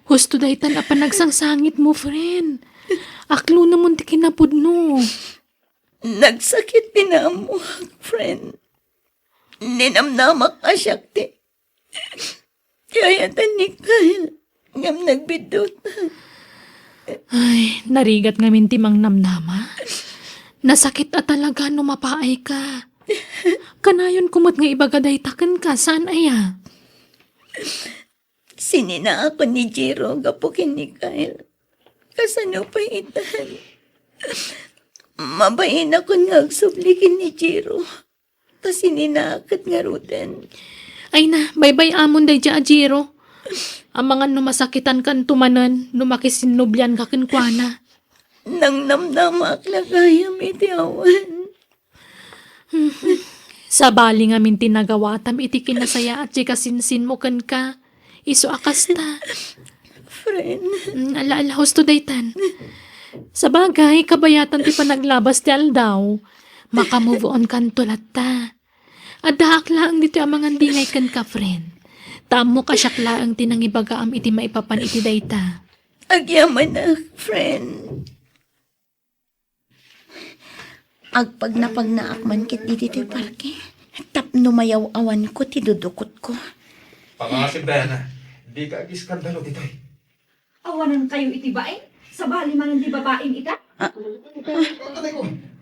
husto daytan a panagsangsangitmo, friend. Aklonomon ti kinapudno. Nagsakit ti naammoak, friend. Ninamnamak a siak ti, ti ayatan ni Kyle, ngem nagbiddut. Ay, narigat ngamin ti mangnamnama. Nasakit a talaga no mapaayka. Kanayonko met nga ibaga dayta kenka, saan aya? Sininaakon ni Jiro gapu ken ni Kyle. Kasano pay itan? Mabainakon nga agsubli ken ni Jiro. Ta sininaak ket ngaruden. Ay na, baybay-amon daydiay a Jiro. Amangan no masakitankanto manen no makisinnublianka kenkuana. Nangnamnamaak la gayam iti awan. Sabali ngamin ti nagawatam iti kinasayaat ti kasinsinmo kenka. Isu a kasta. Friend. Mm, ala, ala, husto daytan. Sabagay, kabayatan ti panaglabas ti aldaw. Maka-move on kanto latta. Addaak laeng ditoy amangan dingay kenka, friend. Ta ammok a siak laeng ti nangibagaam iti maipapan iti dayta. Agyamanak, friend. Agpagnapagnaak man ketdi ditoy parke tapno mayaw-awanko ti dudukotko. Pangasip dayana, dika agiskandalo ditoy. Awanankayo iti bain? Sabali manen ti babaim ita? Ah, ah,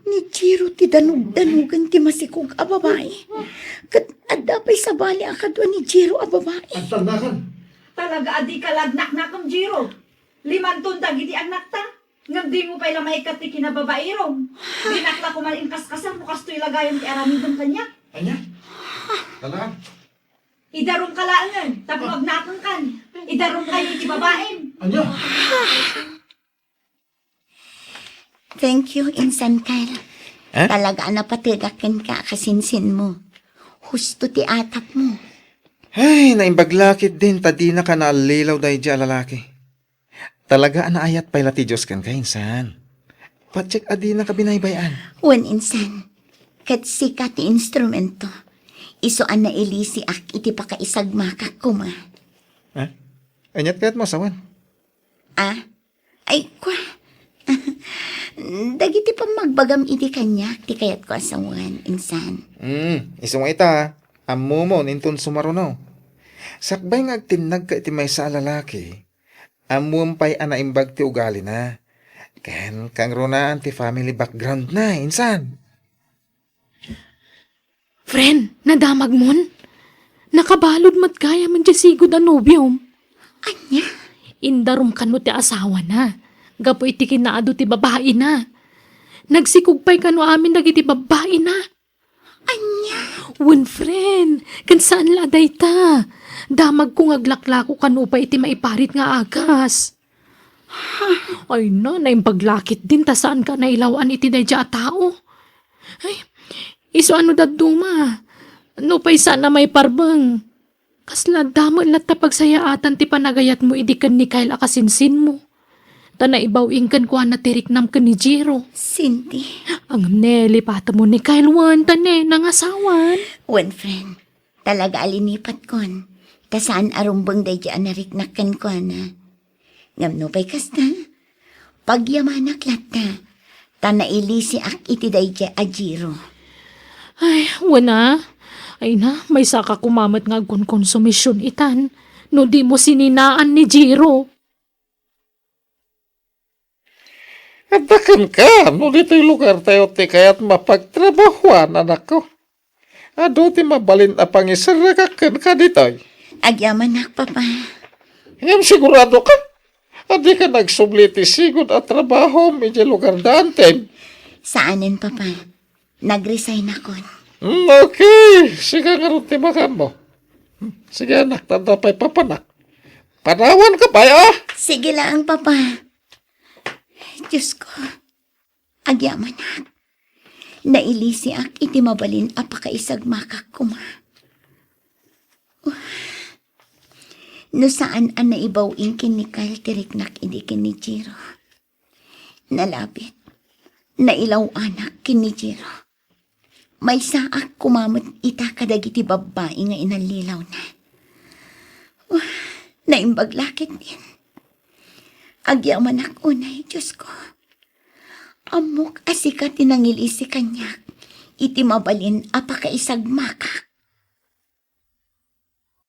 ni Jiro ti danugdanugan ti masikog a babai. Ket adda pay sabali a kadua ni Jiro a babai. Agtannakan. Talaga a dika lagnaknakem, Jiro. Limanton dagiti annakta. Ngem dimo pay la maikkat ti kinababairom. Dinak la koma inkaskasar no kastoy la gayam ti aramidem kaniak. Ania? Talaga? Idarumka laengen, tapno agnakenkan. Idarumkayo iti babaim. Ania? Thank you, Insan Kyle. Eh? Talaga a napategak kenka a kasinsinmo. Husto ti atapmo. Ay, naimbag la ketdin ta dinaka naallilaw daydiay a lalaki. Talaga a naayat pay la ti Dios kenka, insan. Patiek a dinaka binaybay-an. Wen, insan. Ket sika ti instrumento. Isu a nailisiak iti pakaisagmakak koma. Ha? Aniat kayatmo a sawen? Ah? Ay, kua. Dagiti pammagbagam idi kaniak ti kayatko a sawen, insan. Hmm, isu nga ita, ammomon inton sumaruno. Sakbay nga agtinnagka iti maysa a lalaki, ammom pay a naimbag ti ugalina. Ken kangrunaan ti family background na, insan. Friend, nadamagmon? Nakabalud met gayam diay sigud a nobiom. Ania? Indarum kano ti asawana, gapu iti kinaadu ti babaina. Nagsikog pay kano amin dagiti babaina. Ania? Wen, friend, ken saan la a dayta. Damagko nga aglaklako kano pay iti maiparit nga agas. Ay na, naimbag la ketdin ta saanka a nailaw-an iti daydiay a tao. Ay, isu a no dadduma. Nupay saan a maiparbeng. Kasla adda met latta pagsayaatan ti panagayatmo idi ken ni Kyle a kasinsinmo. Ta naibaw-ing kenkuana ti riknam ken ni Jiro. Cindy. Ngem ne, lipatemmo ni Kyle wen ta ne, nangasawan. Wen, friend. Talaga a linipatkon. Ta saan a rumbeng daydiay a nariknak kenkuana. Ngem nupay kasta, pagyamanak latta, ta nailisiak iti daydiay a Jiro. Ay, wen a. Ay na, maysaka koma met nga agkonkonsumision itan, no dimo sininaan ni Jiro. Adda kenka, no ditoy lugartayo ti kayatmo a pagtrabahoan, anakko. Adu ti mabalin a pangiserrek kenka ditoy. Agyamanak, Papa. Ngem siguradoka a dika nagsubli ti sigud a trabahom idiay lugar da Antim? Saanen, Papa. Nag-resignakon. Hmm, okay. Sika ngarud ti makanmo. Hmm, sige, anak, tanda pay papanak. Panawanka pay, ah? Sige laeng, Papa. Diosko, agyamanak. Nailisiak iti mabalin a pakaisagmakak koma. No saan a naibaw-ing ken ni Kyle ti riknak idi ken ni Jiro. Nalabit, nailaw-anak ken ni Jiro. Maysaak koma met ita kadagiti babbai nga inallilawna. Wah, naimbag la ketdin. Agyamanak unay, Diosko. Ammok a sika ti nangilisi kaniak iti mabalin a pakaisagmakak.